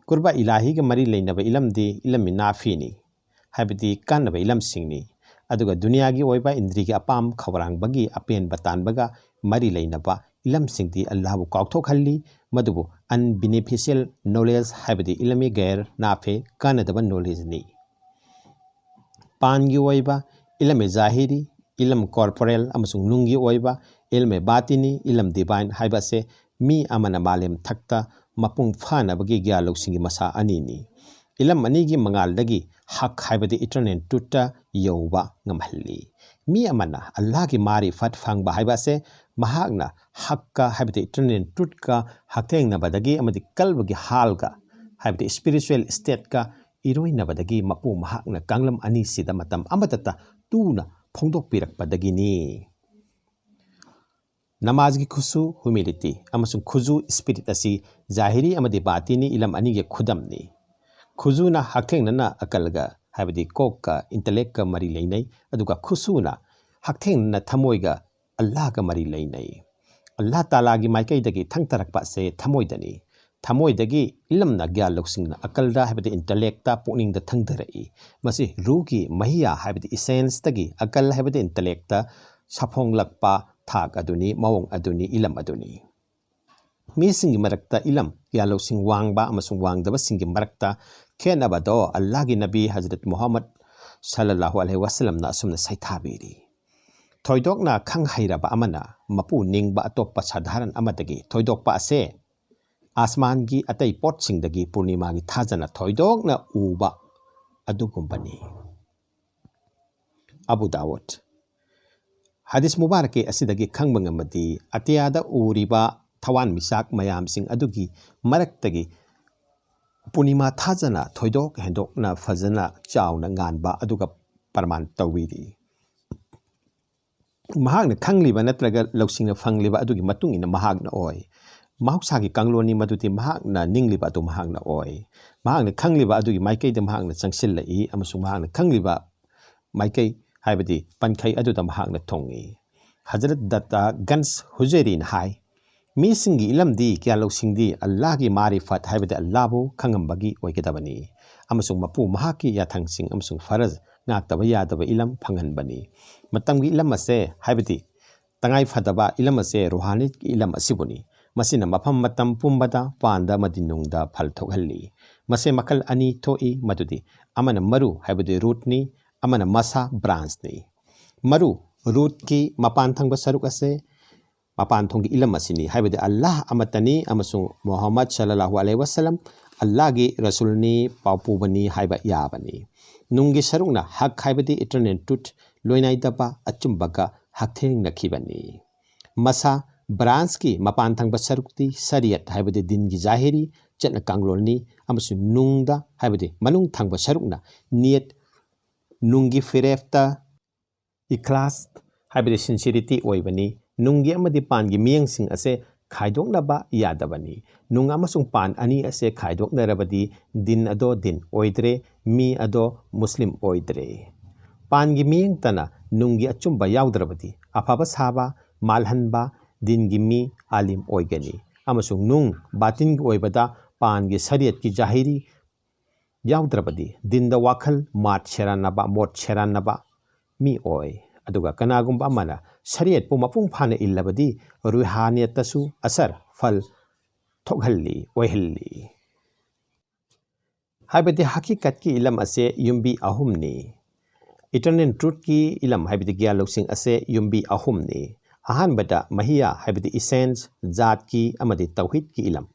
ꯀꯨꯔꯕ ꯏꯂꯥꯍꯤꯒ ꯃꯔꯤ ꯂꯩꯅꯕ ꯏꯂꯝꯗꯤ ꯏꯂꯝ ꯅꯥꯐꯤꯅꯤ, ꯍꯥꯏꯕꯗꯤ ꯀꯥꯟꯅꯕ ꯏꯂꯝꯁꯤꯡꯅꯤ꯫ ꯑꯗꯨꯒ ꯗꯨꯅꯤꯌꯥꯒꯤ ꯑꯣꯏꯕ ꯏꯟꯗ꯭ꯔꯤꯒꯤ ꯑꯄꯥꯝ ꯈꯧꯔꯥꯡꯕꯒꯤ ꯑꯄꯦꯟꯕ ꯇꯥꯟꯕꯒ ꯃꯔꯤ ꯂꯩꯅꯕ ꯏꯂꯝꯁꯤꯡꯗꯤ ꯑꯜꯂꯥꯍꯕꯨ ꯀꯥꯎꯊꯣꯛꯍꯜꯂꯤ, ꯃꯗꯨꯕꯨ unbeneficial knowledge ꯍꯥꯏꯕꯗꯤ ꯏꯂꯝ ꯒꯩꯔ ꯅꯥꯐꯦ, ꯀꯥꯟꯅꯗꯕ ꯅꯣꯂꯦꯖꯅꯤ꯫ ꯄꯥꯟꯒꯤ ꯑꯣꯏꯕ ꯏꯂꯝ ꯖꯥꯍꯤꯔꯤ, ꯏꯂꯝ ꯀꯣꯔꯄꯣꯔꯦꯜ ꯑꯃꯁꯨꯡ ꯅꯨꯡꯒꯤ ꯑꯣꯏꯕ ꯏꯂꯝ ꯕꯥꯇꯤꯅꯤ, ꯏꯂꯝ ꯗꯤꯚꯥꯏꯟ ꯍꯥꯏꯕ ꯑꯁꯦ ꯃꯤ ꯑꯃꯅ ꯃꯥꯂꯦꯝ ꯊꯛꯇ ꯃꯄꯨꯡ ꯐꯥꯅꯕꯒꯤ ꯒ꯭ꯌꯥꯟ ꯂꯧꯁꯤꯡꯒꯤ ꯃꯁꯥ ꯑꯅꯤꯅꯤ꯫ ꯏꯂꯝ ꯑꯅꯤꯒꯤ ꯃꯉꯥꯜꯗꯒꯤ ꯍꯛ ꯍꯥꯏꯕꯗꯤ ꯏꯇꯔꯅꯦꯜ ꯇ꯭ꯔꯨꯠꯇ ꯌꯧꯕ ꯉꯝꯍꯜꯂꯤ꯫ ꯃꯤ ꯑꯃꯅ ꯑꯜꯂꯥꯍꯒꯤ ꯃꯥꯔꯤꯐꯠ ꯐꯪꯕ ꯍꯥꯏꯕ ꯑꯁꯦ ꯃꯍꯥꯛꯅ ꯍꯛꯀ ꯍꯥꯏꯕꯗꯤ ꯏꯇꯔꯅꯦꯜ ꯇ꯭ꯔꯨꯠꯀ ꯍꯛꯊꯦꯡꯅꯕꯗꯒꯤ ꯑꯃꯗꯤ ꯀꯜꯕꯒꯤ ꯍꯥꯜꯒ ꯍꯥꯏꯕꯗꯤ ꯏꯁꯄꯤꯔꯤꯆꯨꯋꯦꯜ ꯁ꯭ꯇꯦꯠꯀ ꯏꯔꯣꯏꯅꯕꯗꯒꯤ ꯃꯄꯨ ꯃꯍꯥꯛꯅ ꯀꯥꯡꯂꯝ ꯑꯅꯤꯁꯤꯗ ꯃꯇꯝ ꯑꯃꯠꯇꯇ ꯇꯨꯅ ꯐꯣꯡꯗꯣꯛꯄꯤꯔꯛꯄꯗꯒꯤꯅꯤ꯫ ꯅꯃꯥꯖꯒꯤ ꯈꯨꯁꯨ, ꯍ꯭ꯌꯨꯃꯤꯂꯤꯇꯤ, ꯑꯃꯁꯨꯡ ꯈꯨꯖꯨ, ꯁ꯭ꯄꯤꯔꯤꯠ, ꯑꯁꯤ ꯖꯥꯍꯤꯔꯤ ꯑꯃꯗꯤ ꯕꯥꯇꯤꯅꯤ ꯏꯂꯝ ꯑꯅꯤꯒꯤ ꯈꯨꯗꯝꯅꯤ꯫ ꯈꯨꯖꯨꯅ ꯍꯛꯊꯦꯡꯅꯅ ꯑꯀꯜꯒ ꯍꯥꯏꯕꯗꯤ ꯀꯣꯛꯀ ꯏꯟꯇꯂꯦꯛꯀ ꯃꯔꯤ ꯂꯩꯅꯩ, ꯑꯗꯨꯒ ꯈꯨꯁꯨꯅ ꯍꯛꯊꯦꯡꯅꯅ ꯊꯃꯣꯏꯒ ꯑꯜꯂꯥꯍꯒ ꯃꯔꯤ ꯂꯩꯅꯩ꯫ ꯑꯜꯂꯥꯍ ꯇꯥꯂꯥꯒꯤ ꯃꯥꯏꯀꯩꯗꯒꯤ ꯊꯪꯊꯔꯛꯄ ꯑꯁꯦ ꯊꯃꯣꯏꯗꯅꯤ꯫ ꯊꯃꯣꯏꯗꯒꯤ ꯏꯂꯝꯅ ꯒ꯭ꯌꯥꯟ ꯂꯧꯁꯤꯡꯅ ꯑꯀꯜꯗ ꯍꯥꯏꯕꯗꯤ ꯏꯟꯇꯂꯦꯛꯇ ꯄꯨꯛꯅꯤꯡꯗ ꯊꯪꯊꯔꯛꯏ꯫ ꯃꯁꯤ ꯔꯨꯍꯒꯤ ꯃꯍꯤꯌꯥ ꯍꯥꯏꯕꯗꯤ ꯏꯁꯦꯟꯁꯇꯒꯤ ꯑꯀꯜ ꯍꯥꯏꯕꯗꯤ ꯏꯟꯇꯂꯦꯛꯇ ꯁꯥꯐꯣꯡꯂꯛꯄ ꯊꯥꯛ ꯑꯗꯨꯅꯤ, ꯃꯑꯣꯡ ꯑꯗꯨꯅꯤ, ꯏꯂꯝ ꯑꯗꯨꯅꯤ꯫ ꯃꯤꯁꯤꯡꯒꯤ ꯃꯔꯛꯇ ꯏꯂꯝ ꯒ꯭ꯌꯥꯟ ꯂꯧꯁꯤꯡ ꯋꯥꯡꯕ ꯑꯃꯁꯨꯡ ꯋꯥꯡꯗꯕꯁꯤꯡꯒꯤ ꯃꯔꯛꯇ ꯈꯦꯠꯅꯕꯗꯣ ꯑꯜꯂꯥꯍꯒꯤ ꯅꯕꯤ ꯍꯖꯔꯠ ꯃꯨꯍꯝꯃꯗ ꯁꯜꯂꯜꯂꯥꯍꯨ ꯑꯂꯩꯍꯤ ꯋꯥꯁꯜꯂꯝꯅ ꯑꯁꯨꯝꯅ ꯁꯩꯊꯥꯕꯤꯔꯤ, ꯊꯣꯏꯗꯣꯛꯅ ꯈꯪ ꯍꯩꯔꯕ ꯑꯃꯅ ꯃꯄꯨ ꯅꯤꯡꯕ ꯑꯇꯣꯞꯄ ꯁꯥꯙꯥꯔꯟ ꯑꯃꯗꯒꯤ ꯊꯣꯏꯗꯣꯛꯄ ꯑꯁꯦ ꯑꯥꯁꯃꯥꯟꯒꯤ ꯑꯇꯩ ꯄꯣꯠꯁꯤꯡꯗꯒꯤ ꯄꯨꯔꯅꯤꯃꯥꯒꯤ ꯊꯥꯖꯅ ꯊꯣꯏꯗꯣꯛꯅ ꯎꯕ ꯑꯗꯨꯒꯨꯝꯕꯅꯤ꯫ ꯑꯕꯨ ꯗꯥꯋꯨꯗ꯫ ꯍꯗꯤꯁ ꯃꯨꯕꯥꯔꯛꯀꯤ ꯑꯁꯤꯗꯒꯤ ꯈꯪꯕ ꯉꯝꯃꯗꯤ, ꯑꯇꯤꯌꯥꯗ ꯎꯔꯤꯕ ꯊꯋꯥꯟꯃꯤꯆꯥꯛ ꯃꯌꯥꯝꯁꯤꯡ ꯑꯗꯨꯒꯤ ꯃꯔꯛꯇꯒꯤ ꯄꯨꯔꯅꯤꯃꯥ ꯊꯥꯖꯅ ꯊꯣꯏꯗꯣꯛ ꯍꯦꯟꯗꯣꯛꯅ ꯐꯖꯅ ꯆꯥꯎꯅ ꯉꯥꯟꯕ ꯑꯗꯨꯒ ꯄ꯭ꯔꯃꯥꯟ ꯇꯧꯕꯤꯔꯤ꯫ ꯃꯍꯥꯛꯅ ꯈꯪꯂꯤꯕ ꯅꯠꯇ꯭ꯔꯒ ꯂꯧꯁꯤꯡꯅ ꯐꯪꯂꯤꯕ ꯑꯗꯨꯒꯤ ꯃꯇꯨꯡ ꯏꯟꯅ ꯃꯍꯥꯛꯅ ꯑꯣꯏ꯫ ꯃꯍꯧꯁꯥꯒꯤ ꯀꯥꯡꯂꯣꯟꯅꯤ, ꯃꯗꯨꯗꯤ ꯃꯍꯥꯛꯅ ꯅꯤꯡꯂꯤꯕ ꯑꯗꯨ ꯃꯍꯥꯛꯅ ꯑꯣꯏ꯫ ꯃꯍꯥꯛꯅ ꯈꯪꯂꯤꯕ ꯑꯗꯨꯒꯤ ꯃꯥꯏꯀꯩꯗ ꯃꯍꯥꯛꯅ ꯆꯪꯁꯤꯜꯂꯛꯏ ꯑꯃꯁꯨꯡ ꯃꯍꯥꯛꯅ ꯈꯪꯂꯤꯕ ꯃꯥꯏꯀꯩ, ꯍꯥꯏꯕꯗꯤ ꯄꯟꯈꯩ ꯑꯗꯨꯗ ꯃꯍꯥꯛꯅ ꯊꯨꯡꯏ꯫ ꯍꯖꯔꯠ ꯗꯠꯇ ꯒꯟꯁ ꯍꯨꯖꯦꯔꯤꯅ ꯍꯥꯏ, ꯃꯤꯁꯤꯡꯒꯤ ꯏꯂꯝꯗꯤ ꯒ꯭ꯌꯥꯟ ꯂꯧꯁꯤꯡꯗꯤ ꯑꯜꯂꯥꯍꯒꯤ ꯃꯥꯔꯤꯐꯠ, ꯍꯥꯏꯕꯗꯤ ꯑꯜꯂꯥꯍꯕꯨ ꯈꯪꯉꯝꯕꯒꯤ ꯑꯣꯏꯒꯗꯕꯅꯤ, ꯑꯃꯁꯨꯡ ꯃꯄꯨ ꯃꯍꯥꯛꯀꯤ ꯌꯥꯊꯪꯁꯤꯡ ꯑꯃꯁꯨꯡ ꯐꯔꯖ ꯉꯥꯛꯇꯕ ꯌꯥꯗꯕ ꯏꯂꯝ ꯐꯪꯍꯟꯕꯅꯤ꯫ ꯃꯇꯝꯒꯤ ꯏꯂꯝ ꯑꯁꯦ, ꯍꯥꯏꯕꯗꯤ ꯇꯉꯥꯏ ꯐꯗꯕ ꯏꯂꯝ ꯑꯁꯦ ꯔꯨꯍꯥꯅꯤꯠꯀꯤ ꯏꯂꯝ ꯑꯁꯤꯕꯨꯅꯤ꯫ ꯃꯁꯤꯅ ꯃꯐꯝ ꯃꯇꯝ ꯄꯨꯝꯕꯗ ꯄꯥꯟꯗ ꯑꯃꯗꯤ ꯅꯨꯡꯗ ꯐꯜ ꯊꯣꯛꯍꯜꯂꯤ꯫ ꯃꯁꯤ ꯃꯈꯜ ꯑꯅꯤ ꯊꯣꯛꯏ, ꯃꯗꯨꯗꯤ ꯑꯃꯅ ꯃꯔꯨ, ꯍꯥꯏꯕꯗꯤ ꯔꯨꯠꯅꯤ, ꯑꯃꯅ ꯃꯁꯥ, ꯕ꯭ꯔꯥꯟꯁꯅꯤ꯫ ꯃꯔꯨ, ꯔꯨꯠꯀꯤ ꯃꯄꯥꯟ ꯊꯪꯕ ꯁꯔꯨꯛ ꯑꯁꯦ ꯃꯄꯥꯟ ꯊꯣꯡꯒꯤ ꯏꯂꯝ ꯑꯁꯤꯅꯤ, ꯍꯥꯏꯕꯗꯤ ꯑꯜꯂꯥꯍ ꯑꯃꯠꯇꯅꯤ ꯑꯃꯁꯨꯡ ꯃꯨꯍꯝꯃꯗ ꯁꯜꯂꯜꯂꯥꯍꯨ ꯑꯂꯩꯍꯤ ꯋꯁꯜꯂꯝ ꯑꯜꯂꯥꯍꯒꯤ ꯔꯁꯨꯜꯅꯤ, ꯄꯥꯎꯄꯨꯕꯅꯤ ꯍꯥꯏꯕ ꯌꯥꯕꯅꯤ꯫ ꯅꯨꯡꯒꯤ ꯁꯔꯨꯛꯅ ꯍꯛ, ꯍꯥꯏꯕꯗꯤ ꯏꯇꯔꯅꯦꯜ ꯇ꯭ꯔꯨꯠ, ꯂꯣꯏꯅꯥꯏꯗꯕ ꯑꯆꯨꯝꯕꯒ ꯍꯛꯊꯦꯡꯅꯈꯤꯕꯅꯤ꯫ ꯃꯁꯥ, ꯕ꯭ꯔꯥꯟꯁꯀꯤ ꯃꯄꯥꯟ ꯊꯪꯕ ꯁꯔꯨꯛꯇꯤ ꯁꯔꯤꯌꯠ, ꯍꯥꯏꯕꯗꯤ ꯗꯤꯟꯒꯤ ꯖꯥꯍꯤꯔꯤ ꯆꯠꯅ ꯀꯥꯡꯂꯣꯟꯅꯤ, ꯑꯃꯁꯨꯡ ꯅꯨꯡꯗ, ꯍꯥꯏꯕꯗꯤ ꯃꯅꯨꯡ ꯊꯪꯕ ꯁꯔꯨꯛꯅ ꯅꯤꯌꯠ, ꯅꯨꯡꯒꯤ ꯐꯤꯔꯦꯞꯇ, ꯏꯈ꯭ꯂꯥꯁ, ꯍꯥꯏꯕꯗꯤ ꯁꯤꯟꯁꯤꯔꯤꯇꯤ ꯑꯣꯏꯕꯅꯤ꯫ ꯅꯨꯡꯒꯤ ꯑꯃꯗꯤ ꯄꯥꯟꯒꯤ ꯃꯤꯠꯌꯦꯡꯁꯤꯡ ꯑꯁꯦ ꯈꯥꯏꯗꯣꯛꯅꯕ ꯌꯥꯗꯕꯅꯤ꯫ ꯅꯨꯡ ꯑꯃꯁꯨꯡ ꯄꯥꯟ ꯑꯅꯤ ꯑꯁꯦ ꯈꯥꯏꯗꯣꯛꯅꯔꯕꯗꯤ ꯗꯤꯟ ꯑꯗꯣ ꯗꯤꯟ ꯑꯣꯏꯗ꯭ꯔꯦ, ꯃꯤ ꯑꯗꯣ ꯃꯨꯁꯂꯤꯝ ꯑꯣꯏꯗ꯭ꯔꯦ꯫ ꯄꯥꯟꯒꯤ ꯃꯤꯠꯌꯦꯡꯇꯅ ꯅꯨꯡꯒꯤ ꯑꯆꯨꯝꯕ ꯌꯥꯎꯗ꯭ꯔꯕꯗꯤ ꯑꯐꯕ ꯁꯥꯕ, ꯃꯥꯜꯍꯟꯕ, ꯗꯤꯟꯒꯤ ꯃꯤ, ꯑꯥꯂꯤꯝ ꯑꯣꯏꯒꯅꯤ꯫ ꯑꯃꯁꯨꯡ ꯅꯨꯡ, ꯕꯥꯇꯤꯟꯒꯤ ꯑꯣꯏꯕꯗ ꯄꯥꯟꯒꯤ ꯁꯔꯤꯌꯠꯀꯤ ꯖꯥꯍꯤꯔꯤ ꯌꯥꯎꯗ꯭ꯔꯕꯗꯤ ꯗꯤꯟꯗ ꯋꯥꯈꯜ ꯃꯥꯠ ꯁꯦꯔꯥꯟꯅꯕ, ꯃꯣꯠ ꯁꯦꯔꯥꯟꯅꯕ ꯃꯤ ꯑꯣꯏ꯫ ꯑꯗꯨꯒ ꯀꯅꯥꯒꯨꯝꯕ ꯑꯃꯅ ꯁꯔꯤꯌꯠꯄꯨ ꯃꯄꯨꯡ ꯐꯥꯅ ꯏꯜꯂꯕꯗꯤ ꯔꯨꯍꯥꯅꯤꯌꯠꯇꯁꯨ ꯑꯁꯔ, ꯐꯜ, ꯊꯣꯛꯍꯜꯂꯤ, ꯑꯣꯏꯍꯜꯂꯤ꯫ ꯍꯥꯏꯕꯗꯤ ꯍꯀꯤꯀꯠꯀꯤ ꯏꯂꯝ ꯑꯁꯦ ꯌꯨꯝꯕꯤ ꯑꯍꯨꯝꯅꯤ꯫ ꯏꯇꯔꯅꯦꯜ ꯇ꯭ꯔꯨꯠꯀꯤ ꯏꯂꯝ, ꯍꯥꯏꯕꯗꯤ ꯒ꯭ꯌꯥꯟ ꯂꯧꯁꯤꯡ ꯑꯁꯦ ꯌꯨꯝꯕꯤ ꯑꯍꯨꯝꯅꯤ꯫ ꯑꯍꯥꯟꯕꯗ ꯃꯍꯤꯌꯥ, ꯍꯥꯏꯕꯗꯤ ꯏꯁꯦꯟꯁ, ꯖꯥꯠꯀꯤ ꯑꯃꯗꯤ ꯇꯧꯍꯤꯗꯀꯤ ꯏꯂꯝ꯫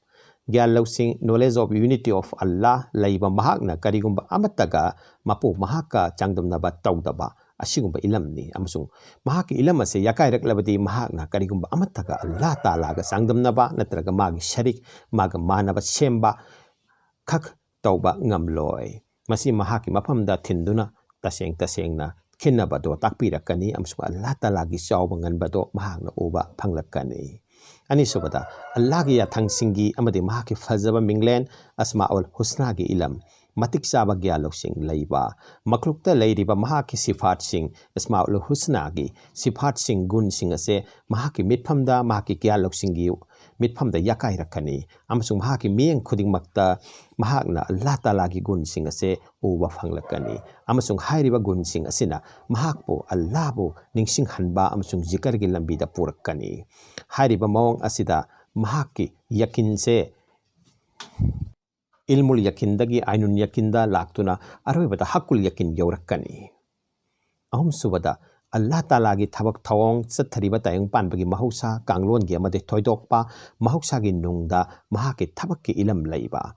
ꯒ꯭ꯌꯥꯟ ꯂꯧꯁꯤꯡ, knowledge of unity of Allah, ꯂꯩꯕ ꯃꯍꯥꯛꯅ ꯀꯔꯤꯒꯨꯝꯕ ꯑꯃꯠꯇꯒ ꯃꯄꯨ ꯃꯍꯥꯛꯀ ꯆꯥꯡꯗꯝꯅꯕ ꯇꯧꯗꯕ ꯑꯁꯤꯒꯨꯝꯕ ꯏꯂꯝꯅꯤ꯫ ꯑꯃꯁꯨꯡ ꯃꯍꯥꯛꯀꯤ ꯏꯂꯝ ꯑꯁꯦ ꯌꯥꯀꯥꯏꯔꯛꯂꯕꯗꯤ ꯃꯍꯥꯛꯅ ꯀꯔꯤꯒꯨꯝꯕ ꯑꯃꯠꯇꯒ ꯑꯜꯂꯥꯍ ꯇꯥꯂꯥꯒ ꯆꯥꯡꯗꯝꯅꯕ ꯅꯠꯇ꯭ꯔꯒ ꯃꯥꯒꯤ ꯁꯔꯤꯛ, ꯃꯥꯒ ꯃꯥꯟꯅꯕ ꯁꯦꯝꯕ ꯈꯛ ꯇꯧꯕ ꯉꯝꯂꯣꯏ꯫ ꯃꯁꯤ ꯃꯍꯥꯛꯀꯤ ꯃꯐꯝꯗ ꯊꯤꯟꯗꯨꯅ ꯇꯁꯦꯡ ꯇꯁꯦꯡꯅ ꯈꯦꯠꯅꯕꯗꯣ ꯇꯥꯛꯄꯤꯔꯛꯀꯅꯤ ꯑꯃꯁꯨꯡ ꯑꯜꯂꯥꯍ ꯇꯥꯂꯥꯒꯤ ꯆꯥꯎꯕ ꯉꯟꯕꯗꯣ ꯃꯍꯥꯛꯅ ꯎꯕ ꯐꯪꯂꯛꯀꯅꯤ꯫ ꯑꯅꯤꯁꯨꯕꯗ, ꯑꯜꯂꯥꯍꯒꯤ ꯌꯥꯊꯪꯁꯤꯡꯒꯤ ꯑꯃꯗꯤ ꯃꯍꯥꯛꯀꯤ ꯐꯖꯕ ꯃꯤꯡꯂꯦꯟ ꯑꯁꯃꯥꯎꯜ ꯍꯨꯁꯅꯥꯒꯤ ꯏꯂꯝ, ꯃꯇꯤꯛ ꯆꯥꯕ ꯒ꯭ꯌꯥꯟ ꯂꯧꯁꯤꯡ ꯂꯩꯕ, ꯃꯈ꯭ꯂꯨꯛꯇ ꯂꯩꯔꯤꯕ ꯃꯍꯥꯛꯀꯤ ꯁꯤꯐꯥꯠꯁꯤꯡ, ꯑꯁꯃꯥꯎꯜ ꯍꯨꯁꯅꯥꯒꯤ ꯁꯤꯐꯥꯠꯁꯤꯡ, ꯒꯨꯟꯁꯤꯡ ꯑꯁꯦ ꯃꯍꯥꯛꯀꯤ ꯃꯤꯠꯐꯝꯗ, ꯃꯍꯥꯛꯀꯤ ꯒ꯭ꯌꯥꯟ ꯂꯧꯁꯤꯡꯒꯤ ꯃꯤꯠꯐꯝꯗ ꯌꯥꯀꯥꯏꯔꯛꯀꯅꯤ, ꯑꯃꯁꯨꯡ ꯃꯍꯥꯛꯀꯤ ꯃꯤꯠꯌꯦꯡ ꯈꯨꯗꯤꯡꯃꯛꯇ ꯃꯍꯥꯛꯅ ꯑꯜꯂꯥꯍ ꯇꯥꯂꯥꯒꯤ ꯒꯨꯟꯁꯤꯡ ꯑꯁꯦ ꯎꯕ ꯐꯪꯂꯛꯀꯅꯤ, ꯑꯃꯁꯨꯡ ꯍꯥꯏꯔꯤꯕ ꯒꯨꯟꯁꯤꯡ ꯑꯁꯤꯅ ꯃꯍꯥꯛꯄꯨ ꯑꯜꯂꯥꯍꯕꯨ ꯅꯤꯡꯁꯤꯡꯍꯟꯕ ꯑꯃꯁꯨꯡ ꯖꯤꯀꯔꯒꯤ ꯂꯝꯕꯤꯗ ꯄꯨꯔꯛꯀꯅꯤ꯫ ꯍꯥꯏꯔꯤꯕ ꯃꯑꯣꯡ ꯑꯁꯤꯗ ꯃꯍꯥꯛꯀꯤ ꯌꯀꯤꯟꯁꯦ ꯏꯜꯃꯨꯜ ꯌꯀꯤꯟꯗꯒꯤ ꯑꯥꯏꯅꯨꯟ ꯌꯀꯤꯟꯗ ꯂꯥꯛꯇꯨꯅ ꯑꯔꯣꯏꯕꯗ ꯍꯛꯀꯨꯜ ꯌꯀꯤꯟ ꯌꯧꯔꯛꯀꯅꯤ꯫ ꯑꯍꯨꯝꯁꯨꯕꯗ, ꯑꯜꯂꯥꯍ ꯇꯥꯂꯥꯒꯤ ꯊꯕꯛ ꯊꯧꯑꯣꯡ ꯆꯠꯊꯔꯤꯕ ꯇꯥꯏꯕꯪ ꯄꯥꯟꯕꯒꯤ ꯃꯍꯧꯁꯥ ꯀꯥꯡꯂꯣꯟꯒꯤ ꯑꯃꯗꯤ ꯊꯣꯏꯗꯣꯛꯄ ꯃꯍꯧꯁꯥꯒꯤ ꯅꯨꯡꯗ ꯃꯍꯥꯛꯀꯤ ꯊꯕꯛꯀꯤ ꯏꯂꯝ ꯂꯩꯕ꯫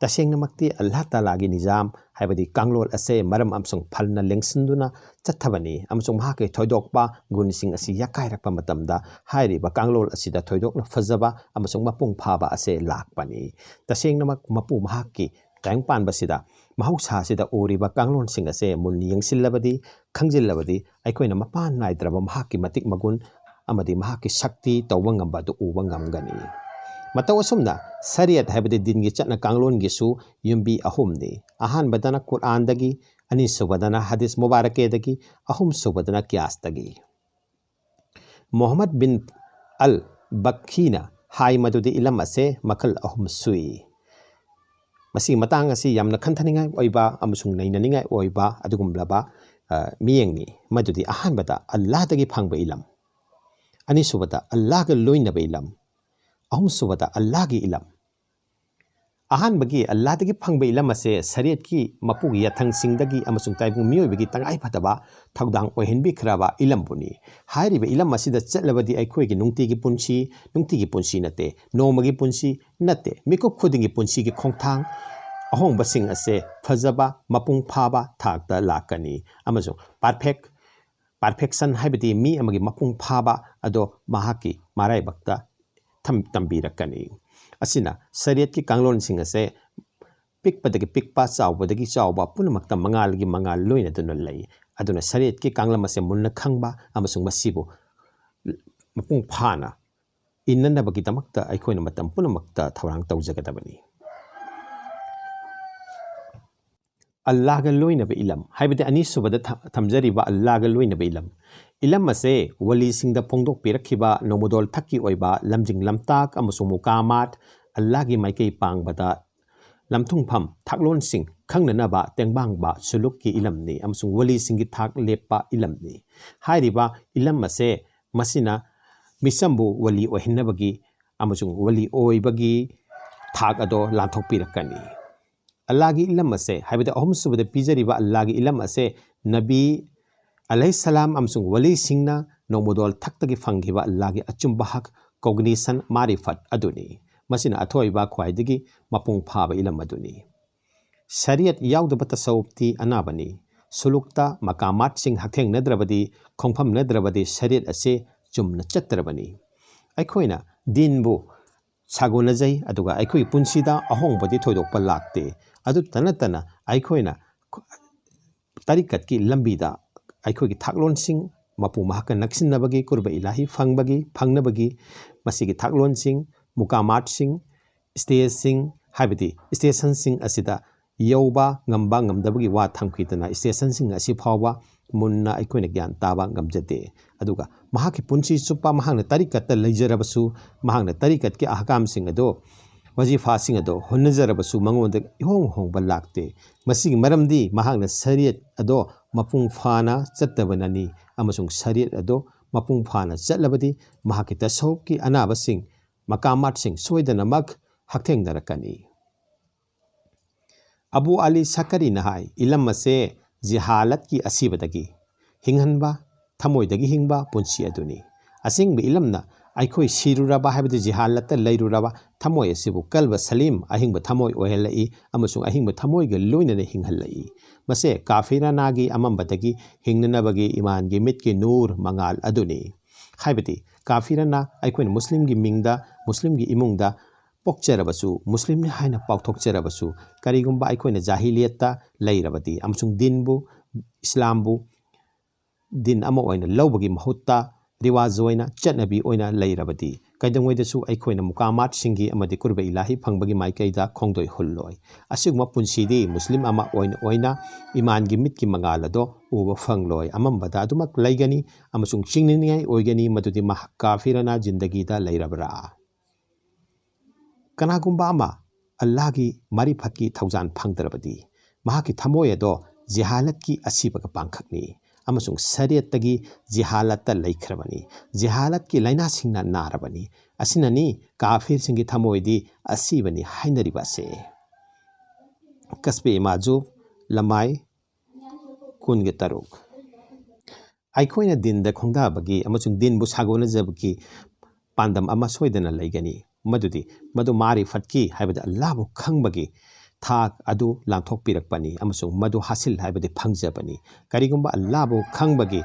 ꯇꯁꯦꯡꯅꯃꯛꯇꯤ ꯑꯜꯂꯥꯍ ꯇꯥꯂꯥꯒꯤ ꯅꯤꯖꯥꯝ, ꯍꯥꯏꯕꯗꯤ ꯀꯥꯡꯂꯣꯟ ꯑꯁꯦ ꯃꯔꯝ ꯑꯃꯁꯨꯡ ꯐꯜꯅ ꯂꯦꯡꯁꯤꯟꯗꯨꯅ ꯆꯠꯊꯕꯅꯤ, ꯑꯃꯁꯨꯡ ꯃꯍꯥꯛꯀꯤ ꯊꯣꯏꯗꯣꯛꯄ ꯒꯨꯟꯁꯤꯡ ꯑꯁꯤ ꯌꯥꯀꯥꯏꯔꯛꯄ ꯃꯇꯝꯗ ꯍꯥꯏꯔꯤꯕ ꯀꯥꯡꯂꯣꯟ ꯑꯁꯤꯗ ꯊꯣꯏꯗꯣꯛꯅ ꯐꯖꯕ ꯑꯃꯁꯨꯡ ꯃꯄꯨꯡ ꯐꯥꯕ ꯑꯁꯦ ꯂꯥꯛꯄꯅꯤ꯫ ꯇꯁꯦꯡꯅꯃꯛ ꯃꯄꯨ ꯃꯍꯥꯛꯀꯤ ꯇꯥꯏꯕꯪ ꯄꯥꯟꯕꯁꯤꯗ ꯃꯍꯧꯁꯥꯁꯤꯗ ꯎꯔꯤꯕ ꯀꯥꯡꯂꯣꯟꯁꯤꯡ ꯑꯁꯦ ꯃꯨꯟꯅ ꯌꯦꯡꯁꯤꯜꯂꯕꯗꯤ, ꯈꯪꯖꯤꯜꯂꯕꯗꯤ, ꯑꯩꯈꯣꯏꯅ ꯃꯄꯥꯟ ꯅꯥꯏꯗ꯭ꯔꯕ ꯃꯍꯥꯛꯀꯤ ꯃꯇꯤꯛ ꯃꯒꯨꯟ ꯑꯃꯗꯤ ꯃꯍꯥꯛꯀꯤ ꯁꯛꯇꯤ ꯇꯧꯕ ꯉꯝꯕ ꯑꯗꯨ ꯎꯕ ꯉꯝꯒꯅꯤ꯫ ꯃꯇꯧ ꯑꯁꯨꯝꯅ ꯁꯔꯤꯌꯠ ꯍꯥꯏꯕꯗꯤ ꯗꯤꯟꯒꯤ ꯆꯠꯅ ꯀꯥꯡꯂꯣꯟꯒꯤꯁꯨ ꯌꯨꯝꯕꯤ ꯑꯍꯨꯝꯅꯤ꯫ ꯑꯍꯥꯟꯕꯗꯅ ꯀꯨꯔꯥꯟꯗꯒꯤ, ꯑꯅꯤꯁꯨꯕꯗꯅ ꯍꯗꯤꯁ ꯃꯨꯕꯥꯔꯀꯦꯗꯒꯤ, ꯑꯍꯨꯝꯁꯨꯕꯗꯅ ꯀꯤꯌꯥꯁꯇꯒꯤ꯫ ꯃꯣꯍꯝꯃꯗ ꯕꯤꯟ ꯑꯜ ꯕꯈꯤꯅ ꯍꯥꯏ ꯃꯗꯨꯗꯤ ꯏꯂꯝ ꯑꯁꯦ ꯃꯈꯜ ꯑꯍꯨꯝ ꯁꯨꯏ꯫ ꯃꯁꯤꯒꯤ ꯃꯇꯥꯡ ꯑꯁꯤ ꯌꯥꯝꯅ ꯈꯟꯊꯅꯤꯡꯉꯥꯏ ꯑꯣꯏꯕ ꯑꯃꯁꯨꯡ ꯅꯩꯅꯅꯤꯡꯉꯥꯏ ꯑꯣꯏꯕ ꯑꯗꯨꯒꯨꯝꯂꯕ, ꯑ, ꯃꯤꯠꯌꯦꯡꯅꯤ꯫ ꯃꯗꯨꯗꯤ ꯑꯍꯥꯟꯕꯗ ꯑꯜꯂꯥꯍꯗꯒꯤ ꯐꯪꯕ ꯏꯂꯝ, ꯑꯅꯤꯁꯨꯕꯗ ꯑꯜꯂꯥꯍꯒ ꯂꯣꯏꯅꯕ ꯏꯂꯝ, ꯑꯍꯨꯝꯁꯨꯕꯗ ꯑꯜꯂꯥꯍꯒꯤ ꯏꯂꯝ꯫ ꯑꯍꯥꯟꯕꯒꯤ ꯑꯜꯂꯥꯍꯗꯒꯤ ꯐꯪꯕ ꯏꯂꯝ ꯑꯁꯦ ꯁꯔꯤꯌꯠꯀꯤ ꯃꯄꯨꯒꯤ ꯌꯥꯊꯪꯁꯤꯡꯗꯒꯤ ꯑꯃꯁꯨꯡ ꯇꯥꯏꯕꯪ ꯃꯤꯑꯣꯏꯕꯒꯤ ꯇꯉꯥꯏꯐꯗꯕ ꯊꯧꯗꯥꯡ ꯑꯣꯏꯍꯟꯕꯤꯈ꯭ꯔꯕ ꯏꯂꯝꯕꯨꯅꯤ꯫ ꯍꯥꯏꯔꯤꯕ ꯏꯂꯝ ꯑꯁꯤꯗ ꯆꯠꯂꯕꯗꯤ ꯑꯩꯈꯣꯏꯒꯤ ꯅꯨꯡꯇꯤꯒꯤ ꯄꯨꯟꯁꯤ, ꯅꯨꯡꯇꯤꯒꯤ ꯄꯨꯟꯁꯤ ꯅꯠꯇꯦ, ꯅꯣꯡꯃꯒꯤ ꯄꯨꯟꯁꯤ ꯅꯠꯇꯦ, ꯃꯤꯀꯨꯞ ꯈꯨꯗꯤꯡꯒꯤ ꯄꯨꯟꯁꯤꯒꯤ ꯈꯣꯡꯊꯥꯡ ꯑꯍꯣꯡꯕꯁꯤꯡ ꯑꯁꯦ ꯐꯖꯕ, ꯃꯄꯨꯡ ꯐꯥꯕ ꯊꯥꯛꯇ ꯂꯥꯛꯀꯅꯤ, ꯑꯃꯁꯨꯡ ꯄꯔꯐꯦꯛ ꯄꯔꯐꯦꯛꯁꯟ ꯍꯥꯏꯕꯗꯤ ꯃꯤ ꯑꯃꯒꯤ ꯃꯄꯨꯡ ꯐꯥꯕ ꯑꯗꯣ ꯃꯍꯥꯛꯀꯤ ꯃꯔꯥꯏꯕꯛꯇ ꯊꯝ-, ꯇꯝꯕꯤꯔꯛꯀꯅꯤ꯫ ꯑꯁꯤꯅ ꯁꯔꯤꯌꯠꯀꯤ ꯀꯥꯡꯂꯣꯟꯁꯤꯡ ꯑꯁꯦ ꯄꯤꯛꯄꯗꯒꯤ ꯄꯤꯛꯄ, ꯆꯥꯎꯕꯗꯒꯤ ꯆꯥꯎꯕ, ꯄꯨꯝꯅꯃꯛꯇ ꯃꯉꯥꯜꯒꯤ ꯃꯉꯥꯜ ꯂꯣꯏꯅꯗꯨꯅ ꯂꯩ꯫ ꯑꯗꯨꯅ ꯁꯔꯤꯌꯠꯀꯤ ꯀꯥꯡꯂꯝ ꯑꯁꯦ ꯃꯨꯟꯅ ꯈꯪꯕ ꯑꯃꯁꯨꯡ ꯃꯁꯤꯕꯨ ꯃꯄꯨꯡ ꯐꯥꯅ ꯏꯟꯅꯅꯕꯒꯤꯗꯃꯛꯇ ꯑꯩꯈꯣꯏꯅ ꯃꯇꯝ ꯄꯨꯝꯅꯃꯛꯇ ꯊꯧꯔꯥꯡ ꯇꯧꯖꯒꯗꯕꯅꯤ꯫ ꯑꯜꯂꯥꯍꯒ ꯂꯣꯏꯅꯕ ꯏꯂꯝ, ꯍꯥꯏꯕꯗꯤ ꯑꯅꯤꯁꯨꯕꯗ ꯊ-, ꯊꯝꯖꯔꯤꯕ ꯑꯜꯂꯥꯍꯒ ꯂꯣꯏꯅꯕ ꯏꯂꯝ꯫ ꯏꯂꯝ ꯑꯁꯦ ꯋꯥꯂꯤꯁꯤꯡꯗ ꯐꯣꯡꯗꯣꯛꯄꯤꯔꯛꯈꯤꯕ ꯅꯣꯡꯃꯗꯣꯜ ꯊꯛꯀꯤ ꯑꯣꯏꯕ ꯂꯝꯖꯤꯡ ꯂꯝꯇꯥꯛ ꯑꯃꯁꯨꯡ ꯃꯨꯀꯥꯃꯥꯠ, ꯑꯜꯂꯥꯍꯒꯤ ꯃꯥꯏꯀꯩ ꯄꯥꯡꯕꯗ ꯂꯝꯊꯨꯡꯐꯝ, ꯊꯥꯛꯂꯣꯟꯁꯤꯡ ꯈꯪꯅꯅꯕ ꯇꯦꯡꯕꯥꯡꯕ ꯁꯨꯂꯨꯛꯀꯤ ꯏꯂꯝꯅꯤ ꯑꯃꯁꯨꯡ ꯋꯥꯂꯤꯁꯤꯡꯒꯤ ꯊꯥꯛ ꯂꯦꯞꯄ ꯏꯂꯝꯅꯤ꯫ ꯍꯥꯏꯔꯤꯕ ꯏꯂꯝ ꯑꯁꯦ ꯃꯁꯤꯅ ꯃꯤꯆꯝꯕꯨ ꯋꯥꯂꯤ ꯑꯣꯏꯍꯟꯅꯕꯒꯤ ꯑꯃꯁꯨꯡ ꯋꯥꯂꯤ ꯑꯣꯏꯕꯒꯤ ꯊꯥꯛ ꯑꯗꯣ ꯂꯥꯟꯊꯣꯛꯄꯤꯔꯛꯀꯅꯤ꯫ ꯑꯜꯂꯥꯍꯒꯤ ꯏꯂꯝ ꯑꯁꯦ, ꯍꯥꯏꯕꯗꯤ ꯑꯍꯨꯝꯁꯨꯕꯗ ꯄꯤꯖꯔꯤꯕ ꯑꯜꯂꯥꯍꯒꯤ ꯏꯂꯝ ꯑꯁꯦ ꯅꯕꯤ ꯑꯂꯩꯍꯤꯁꯁꯂꯥꯝ ꯑꯃꯁꯨꯡ ꯋꯥꯂꯤꯁꯤꯡꯅ ꯅꯣꯡꯃꯗꯣꯜ ꯊꯛꯇꯒꯤ ꯐꯪꯈꯤꯕ ꯑꯜꯂꯥꯍꯒꯤ ꯑꯆꯨꯝꯕ ꯍꯛ, cognition, ꯃꯥꯔꯤꯐꯠ ꯑꯗꯨꯅꯤ꯫ ꯃꯁꯤꯅ ꯑꯊꯣꯏꯕ ꯈ꯭ꯋꯥꯏꯗꯒꯤ ꯃꯄꯨꯡ ꯐꯥꯕ ꯏꯂꯝ ꯑꯗꯨꯅꯤ꯫ ꯁꯔꯤꯌꯠ ꯌꯥꯎꯗꯕ ꯇꯁꯧꯞꯇꯤ ꯑꯅꯥꯕꯅꯤ꯫ ꯁꯨꯂꯨꯛꯇ ꯃꯀꯥꯃꯥꯠꯁꯤꯡ ꯍꯛꯊꯦꯡꯅꯗ꯭ꯔꯕꯗꯤ, ꯈꯣꯡꯐꯝꯅꯗ꯭ꯔꯕꯗꯤ ꯁꯔꯤꯌꯠ ꯑꯁꯤ ꯆꯨꯝꯅ ꯆꯠꯇ꯭ꯔꯕꯅꯤ꯫ ꯑꯩꯈꯣꯏꯅ ꯗꯤꯟꯕꯨ ꯁꯥꯒꯣꯟꯅꯖꯩ, ꯑꯗꯨꯒ ꯑꯩꯈꯣꯏꯒꯤ ꯄꯨꯟꯁꯤꯗ ꯑꯍꯣꯡꯕꯗꯤ ꯊꯣꯏꯗꯣꯛꯄ ꯂꯥꯛꯇꯦ꯫ ꯑꯗꯨꯇ ꯅꯠꯇꯅ ꯑꯩꯈꯣꯏꯅ ꯇꯔꯤꯀꯠꯀꯤ ꯂꯝꯕꯤꯗ ꯑꯩꯈꯣꯏꯒꯤ ꯊꯥꯛꯂꯣꯟꯁꯤꯡ ꯃꯄꯨ ꯃꯍꯥꯛꯀ ꯅꯛꯁꯤꯟꯅꯕꯒꯤ, ꯀꯨꯔꯕ ꯏꯂꯥꯍꯤ ꯐꯪꯕꯒꯤ, ꯐꯪꯅꯕꯒꯤ ꯃꯁꯤꯒꯤ ꯊꯥꯛꯂꯣꯟꯁꯤꯡ, ꯃꯨꯀꯥꯃꯥꯠꯁꯤꯡ, ꯁ꯭ꯇꯦꯖꯁꯤꯡ, ꯍꯥꯏꯕꯗꯤ ꯁ꯭ꯇꯦꯁꯟꯁꯤꯡ ꯑꯁꯤꯗ ꯌꯧꯕ ꯉꯝꯕ ꯉꯝꯗꯕꯒꯤ ꯋꯥ ꯊꯝꯈꯤꯗꯅ ꯁ꯭ꯇꯦꯁꯟꯁꯤꯡ ꯑꯁꯤ ꯐꯥꯎꯕ ꯃꯨꯟꯅ ꯑꯩꯈꯣꯏꯅ ꯒ꯭ꯌꯥꯟ ꯇꯥꯕ ꯉꯝꯖꯗꯦ꯫ ꯑꯗꯨꯒ ꯃꯍꯥꯛꯀꯤ ꯄꯨꯟꯁꯤ ꯆꯨꯞꯄ ꯃꯍꯥꯛꯅ ꯇꯔꯤꯀꯠꯇ ꯂꯩꯖꯔꯕꯁꯨ, ꯃꯍꯥꯛꯅ ꯇꯔꯤꯀꯠꯀꯤ ꯑꯍꯀꯥꯝꯁꯤꯡ ꯑꯗꯣ, ꯋꯥꯖꯤꯐꯥꯁꯤꯡ ꯑꯗꯣ ꯍꯣꯠꯅꯖꯔꯕꯁꯨ ꯃꯉꯣꯟꯗ ꯏꯍꯣꯡ ꯍꯣꯡꯕ ꯂꯥꯛꯇꯦ꯫ ꯃꯁꯤꯒꯤ ꯃꯔꯝꯗꯤ ꯃꯍꯥꯛꯅ ꯁꯔꯤꯌꯠ ꯑꯗꯣ ꯃꯄꯨꯡ ꯐꯥꯅ ꯆꯠꯇꯕꯅꯅꯤ, ꯑꯃꯁꯨꯡ ꯁꯔꯤꯌꯠ ꯑꯗꯣ ꯃꯄꯨꯡ ꯐꯥꯅ ꯆꯠꯂꯕꯗꯤ ꯃꯍꯥꯛꯀꯤ ꯇꯁꯧꯞꯀꯤ ꯑꯅꯥꯕꯁꯤꯡ, ꯃꯀꯥꯃꯥꯠꯁꯤꯡ ꯁꯣꯏꯗꯅꯃꯛ ꯍꯛꯊꯦꯡꯅꯔꯛꯀꯅꯤ꯫ ꯑꯕꯨ ꯑꯂꯤ ꯁꯀꯔꯤꯅ ꯍꯥꯏ, ꯏꯂꯝ ꯑꯁꯦ ꯖꯤꯍꯥꯂꯠꯀꯤ ꯑꯁꯤꯕꯗꯒꯤ ꯍꯤꯡꯍꯟꯕ, ꯊꯃꯣꯏꯗꯒꯤ ꯍꯤꯡꯕ ꯄꯨꯟꯁꯤ ꯑꯗꯨꯅꯤ꯫ ꯑꯁꯦꯡꯕ ꯏꯂꯝꯅ ꯑꯩꯈꯣꯏ ꯁꯤꯔꯨꯔꯕ, ꯍꯥꯏꯕꯗꯤ ꯖꯤꯍꯥꯂꯠꯇ ꯂꯩꯔꯨꯔꯕ ꯊꯃꯣꯏ ꯑꯁꯤꯕꯨ ꯀꯜꯕ ꯁꯂꯤꯝ, ꯑꯍꯤꯡꯕ ꯊꯃꯣꯏ ꯑꯣꯏꯍꯜꯂꯛꯏ ꯑꯃꯁꯨꯡ ꯑꯍꯤꯡꯕ ꯊꯃꯣꯏꯒ ꯂꯣꯏꯅꯅ ꯍꯤꯡꯍꯜꯂꯛꯏ꯫ ꯃꯁꯦ ꯀꯥꯐꯤꯔꯥꯅꯥꯒꯤ ꯑꯃꯝꯕꯗꯒꯤ ꯍꯤꯡꯅꯅꯕꯒꯤ ꯏꯃꯥꯟꯒꯤ ꯃꯤꯠꯀꯤ ꯅꯨꯔ, ꯃꯉꯥꯜ ꯑꯗꯨꯅꯤ꯫ ꯍꯥꯏꯕꯗꯤ ꯀꯥꯐꯤꯔꯥꯅꯥ ꯑꯩꯈꯣꯏꯅ ꯃꯨꯁꯂꯤꯝꯒꯤ ꯃꯤꯡꯗ, ꯃꯨꯁꯂꯤꯝꯒꯤ ꯏꯃꯨꯡꯗ ꯄꯣꯛꯆꯔꯕꯁꯨ, ꯃꯨꯁꯂꯤꯝꯅꯤ ꯍꯥꯏꯅ ꯄꯥꯎꯊꯣꯛꯆꯔꯕꯁꯨ, ꯀꯔꯤꯒꯨꯝꯕ ꯑꯩꯈꯣꯏꯅ ꯖꯥꯍꯤꯂꯤꯌꯠꯇ ꯂꯩꯔꯕꯗꯤ ꯑꯃꯁꯨꯡ ꯗꯤꯟꯕꯨ, ꯏꯁꯂꯥꯝꯕꯨ ꯗꯤꯟ ꯑꯃ ꯑꯣꯏꯅ ꯂꯧꯕꯒꯤ ꯃꯍꯨꯠꯇ ꯔꯤꯋꯥꯖ ꯑꯣꯏꯅ, ꯆꯠꯅꯕꯤ ꯑꯣꯏꯅ ꯂꯩꯔꯕꯗꯤ, ꯀꯩꯗꯧꯉꯩꯗꯁꯨ ꯑꯩꯈꯣꯏꯅ ꯃꯨꯀꯥꯃꯥꯠꯁꯤꯡꯒꯤ ꯑꯃꯗꯤ ꯀꯨꯔꯕ ꯏꯂꯥꯍꯤ ꯐꯪꯕꯒꯤ ꯃꯥꯏꯀꯩꯗ ꯈꯣꯡꯗꯣꯏ ꯍꯨꯜꯂꯣꯏ꯫ ꯑꯁꯤꯒꯨꯝꯕ ꯄꯨꯟꯁꯤꯗꯤ ꯃꯨꯁꯂꯤꯝ ꯑꯃ ꯑꯣꯏꯅ ꯑꯣꯏꯅ ꯏꯃꯥꯟꯒꯤ ꯃꯤꯠꯀꯤ ꯃꯉꯥꯜ ꯑꯗꯣ ꯎꯕ ꯐꯪꯂꯣꯏ꯫ ꯑꯃꯝꯕꯗ ꯑꯗꯨꯃꯛ ꯂꯩꯒꯅꯤ ꯑꯃꯁꯨꯡ ꯆꯤꯡꯅꯅꯤꯡꯉꯥꯏ ꯑꯣꯏꯒꯅꯤ ꯃꯗꯨꯗꯤ ꯃꯍꯥꯛ ꯀꯥꯐꯤꯔꯅ ꯖꯤꯟꯗꯒꯤꯗ ꯂꯩꯔꯕ꯭ꯔꯥ? ꯀꯅꯥꯒꯨꯝꯕ ꯑꯃ ꯑꯜꯂꯥꯍꯒꯤ ꯃꯥꯔꯤꯐꯠꯀꯤ ꯊꯧꯖꯥꯟ ꯐꯪꯗ꯭ꯔꯕꯗꯤ ꯃꯍꯥꯛꯀꯤ ꯊꯃꯣꯏ ꯑꯗꯣ ꯖꯤꯍꯥꯂꯠꯀꯤ ꯑꯁꯤꯕꯒ ꯄꯥꯡꯈꯛꯅꯤ ꯑꯃꯁꯨꯡ ꯁꯔꯤꯌꯠꯇꯒꯤ ꯖꯤꯍꯥꯂꯠꯇ ꯂꯩꯈ꯭ꯔꯕꯅꯤ꯫ ꯖꯤꯍꯥꯂꯠꯀꯤ ꯂꯥꯏꯅꯥꯁꯤꯡꯅ ꯅꯥꯔꯕꯅꯤ꯫ ꯑꯁꯤꯅꯅꯤ ꯀꯥꯐꯤꯔꯁꯤꯡꯒꯤ ꯊꯃꯣꯏꯗꯤ ꯑꯁꯤꯕꯅꯤ ꯍꯥꯏꯅꯔꯤꯕ ꯑꯁꯤ꯫ ꯀꯁꯕꯦ ꯃꯥꯖꯨꯕ, ꯂꯃꯥꯏ ꯀꯨꯟꯒ ꯇꯔꯨꯛ꯫ ꯑꯩꯈꯣꯏꯅ ꯗꯤꯟꯗ ꯈꯣꯡꯗꯥꯕꯒꯤ ꯑꯃꯁꯨꯡ ꯗꯤꯟꯕꯨ ꯁꯥꯒꯣꯟꯅꯖꯕꯒꯤ ꯄꯥꯟꯗꯝ ꯑꯃ ꯁꯣꯏꯗꯅ ꯂꯩꯒꯅꯤ, ꯃꯗꯨꯗꯤ ꯃꯗꯨ ꯃꯥꯔꯤꯐꯠꯀꯤ, ꯍꯥꯏꯕꯗꯤ ꯑꯜꯂꯥꯍꯕꯨ ꯈꯪꯕꯒꯤ ꯊꯥꯛ ꯑꯗꯨ ꯂꯥꯟꯊꯣꯛꯄꯤꯔꯛꯄꯅꯤ ꯑꯃꯁꯨꯡ ꯃꯗꯨ ꯍꯥꯁꯤꯜ, ꯍꯥꯏꯕꯗꯤ ꯐꯪꯖꯕꯅꯤ꯫ ꯀꯔꯤꯒꯨꯝꯕ ꯑꯜꯂꯥꯍꯕꯨ ꯈꯪꯕꯒꯤ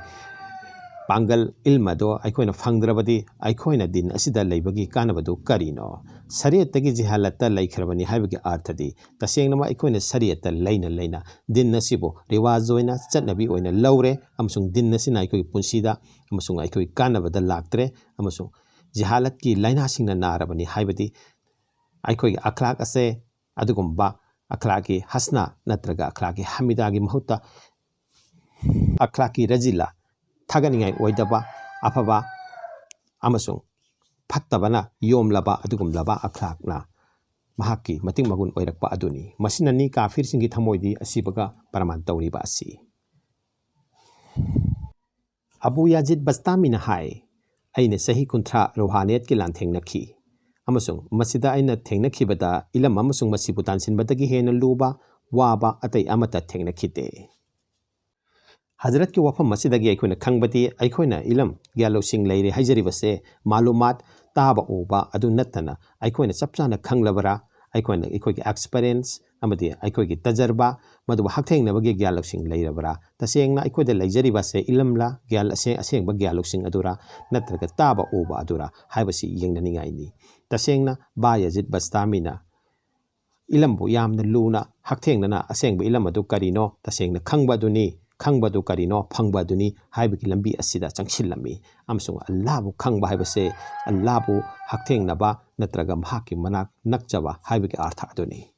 ꯄꯥꯡꯒꯜ, ꯏꯜꯝ ꯑꯗꯣ ꯑꯩꯈꯣꯏꯅ ꯐꯪꯗ꯭ꯔꯕꯗꯤ ꯑꯩꯈꯣꯏꯅ ꯗꯤꯟ ꯑꯁꯤꯗ ꯂꯩꯕꯒꯤ ꯀꯥꯟꯅꯕꯗꯨ ꯀꯔꯤꯅꯣ? ꯁꯔꯤꯌꯠꯇꯒꯤ ꯖꯤꯍꯥꯂꯠꯇ ꯂꯩꯈ꯭ꯔꯕꯅꯤ ꯍꯥꯏꯕꯒꯤ ꯑꯔꯊꯗꯤ ꯇꯁꯦꯡꯅꯃꯛ ꯑꯩꯈꯣꯏꯅ ꯁꯔꯤꯌꯠꯇ ꯂꯩꯅ ꯂꯩꯅ ꯗꯤꯟ ꯑꯁꯤꯕꯨ ꯔꯤꯋꯥꯖ ꯑꯣꯏꯅ, ꯆꯠꯅꯕꯤ ꯑꯣꯏꯅ ꯂꯧꯔꯦ ꯑꯃꯁꯨꯡ ꯗꯤꯟ ꯑꯁꯤꯅ ꯑꯩꯈꯣꯏꯒꯤ ꯄꯨꯟꯁꯤꯗ ꯑꯃꯁꯨꯡ ꯑꯩꯈꯣꯏꯒꯤ ꯀꯥꯟꯅꯕꯗ ꯂꯥꯛꯇ꯭ꯔꯦ ꯑꯃꯁꯨꯡ ꯖꯤꯍꯥꯂꯠꯀꯤ ꯂꯥꯏꯅꯥꯁꯤꯡꯅ ꯅꯥꯔꯕꯅꯤ, ꯍꯥꯏꯕꯗꯤ ꯑꯩꯈꯣꯏꯒꯤ ꯑꯈ꯭ꯂꯥꯛ ꯑꯁꯦ ꯑꯗꯨꯒꯨꯝꯕ ꯑꯈ꯭ꯂꯥꯛꯀꯤ ꯍꯁꯅꯥ ꯅꯠꯇ꯭ꯔꯒ ꯑꯈ꯭ꯂꯥꯛꯀꯤ ꯍꯃꯤꯗꯥꯒꯤ ꯃꯍꯨꯠꯇ ꯑꯈ꯭ꯂꯥꯛꯀꯤ ꯔꯖꯤꯂꯥ, ꯊꯥꯒꯠꯅꯤꯡꯉꯥꯏ ꯑꯣꯏꯗꯕ, ꯑꯐꯕ ꯑꯃꯁꯨꯡ ꯐꯠꯇꯕꯅ ꯌꯣꯝꯂꯕ ꯑꯗꯨꯒꯨꯝꯂꯕ ꯑꯈ꯭ꯂꯥꯛꯅ ꯃꯍꯥꯛꯀꯤ ꯃꯇꯤꯛ ꯃꯒꯨꯟ ꯑꯣꯏꯔꯛꯄ ꯑꯗꯨꯅꯤ꯫ ꯃꯁꯤꯅꯅꯤ ꯀꯥꯐꯤꯔꯁꯤꯡꯒꯤ ꯊꯃꯣꯏꯗꯤ ꯑꯁꯤꯕꯒ ꯄ꯭ꯔꯃꯥꯟ ꯇꯧꯔꯤꯕ ꯑꯁꯤ꯫ ꯑꯕꯨ ꯌꯥꯖꯤꯗ ꯕꯁꯇꯥꯃꯤꯅ ꯍꯥꯏ, "ꯑꯩꯅ ꯆꯍꯤ ꯀꯨꯟꯊ꯭ꯔꯥ ꯔꯨꯍꯥꯅꯤꯌꯠꯀꯤ ꯂꯥꯟꯊꯦꯡꯅꯈꯤ, ꯑꯃꯁꯨꯡ ꯃꯁꯤꯗ ꯑꯩꯅ ꯊꯦꯡꯅꯈꯤꯕꯗ ꯏꯂꯝ ꯑꯃꯁꯨꯡ ꯃꯁꯤꯕꯨ ꯇꯥꯟꯁꯤꯟꯕꯗꯒꯤ ꯍꯦꯟꯅ ꯂꯨꯕ, ꯋꯥꯕ ꯑꯇꯩ ꯑꯃꯠꯇ ꯊꯦꯡꯅꯈꯤꯗꯦ"꯫ ꯍꯖꯔꯠꯀꯤ ꯋꯥꯐꯝ ꯑꯁꯤꯗꯒꯤ ꯑꯩꯈꯣꯏꯅ ꯈꯪꯕꯗꯤ, ꯑꯩꯈꯣꯏꯅ ꯏꯂꯝ ꯒ꯭ꯌꯥꯟ ꯂꯧꯁꯤꯡ ꯂꯩꯔꯦ ꯍꯥꯏꯖꯔꯤꯕꯁꯦ ꯃꯥꯂꯨꯃꯥꯠ ꯇꯥꯕ ꯎꯕ ꯑꯗꯨ ꯅꯠꯇꯅ ꯑꯩꯈꯣꯏꯅ ꯆꯞ ꯆꯥꯅ ꯈꯪꯂꯕꯔꯥ? ꯑꯩꯈꯣꯏꯅ ꯑꯩꯈꯣꯏꯒꯤ ꯑꯦꯛꯁꯄꯔꯤꯌꯦꯟꯁ ꯑꯃꯗꯤ ꯑꯩꯈꯣꯏꯒꯤ ꯇꯖꯔꯕꯥ, ꯃꯗꯨꯕꯨ ꯍꯛꯊꯦꯡꯅꯕꯒꯤ ꯒ꯭ꯌꯥꯟ ꯂꯧꯁꯤꯡ ꯂꯩꯔꯕ꯭ꯔꯥ? ꯇꯁꯦꯡꯅ ꯑꯩꯈꯣꯏꯗ ꯂꯩꯖꯔꯤꯕꯁꯦ ꯏꯂꯝꯂꯥ, ꯒ꯭ꯌꯥꯟ ꯑꯁꯦꯡ-, ꯑꯁꯦꯡꯕ ꯒ꯭ꯌꯥꯟ ꯂꯧꯁꯤꯡ ꯑꯗꯨꯔꯥ, ꯅꯠꯇ꯭ꯔꯒ ꯇꯥꯕ ꯎꯕ ꯑꯗꯨꯔꯥ ꯍꯥꯏꯕꯁꯤ ꯌꯦꯡꯅꯅꯤꯡꯉꯥꯏꯅꯤ꯫ ꯇꯁꯦꯡꯅ ꯕꯥ ꯌꯥꯖꯤꯗ ꯕꯁꯇꯥꯃꯤꯅ ꯏꯂꯝꯕꯨ ꯌꯥꯝꯅ ꯂꯨꯅ ꯍꯛꯊꯦꯡꯅꯅ ꯑꯁꯦꯡꯕ ꯏꯂꯝ ꯑꯗꯨ ꯀꯔꯤꯅꯣ ꯇꯁꯦꯡꯅ ꯈꯪꯕ ꯑꯗꯨꯅꯤ꯫ ꯈꯪꯕꯗꯨ ꯀꯔꯤꯅꯣ? ꯐꯪꯕ ꯑꯗꯨꯅꯤ ꯍꯥꯏꯕꯒꯤ ꯂꯝꯕꯤ ꯑꯁꯤꯗ ꯆꯪꯁꯤꯜꯂꯝꯃꯤ꯫ ꯑꯃꯁꯨꯡ ꯑꯜꯂꯥꯕꯨ ꯈꯪꯕ ꯍꯥꯏꯕꯁꯦ ꯑꯜꯂꯥꯕꯨ ꯍꯛꯊꯦꯡꯅꯕ ꯅꯠꯇ꯭ꯔꯒ ꯃꯍꯥꯛꯀꯤ ꯃꯅꯥꯛ ꯅꯛꯆꯕ ꯍꯥꯏꯕꯒꯤ ꯑꯥꯔꯊ ꯑꯗꯨꯅꯤ꯫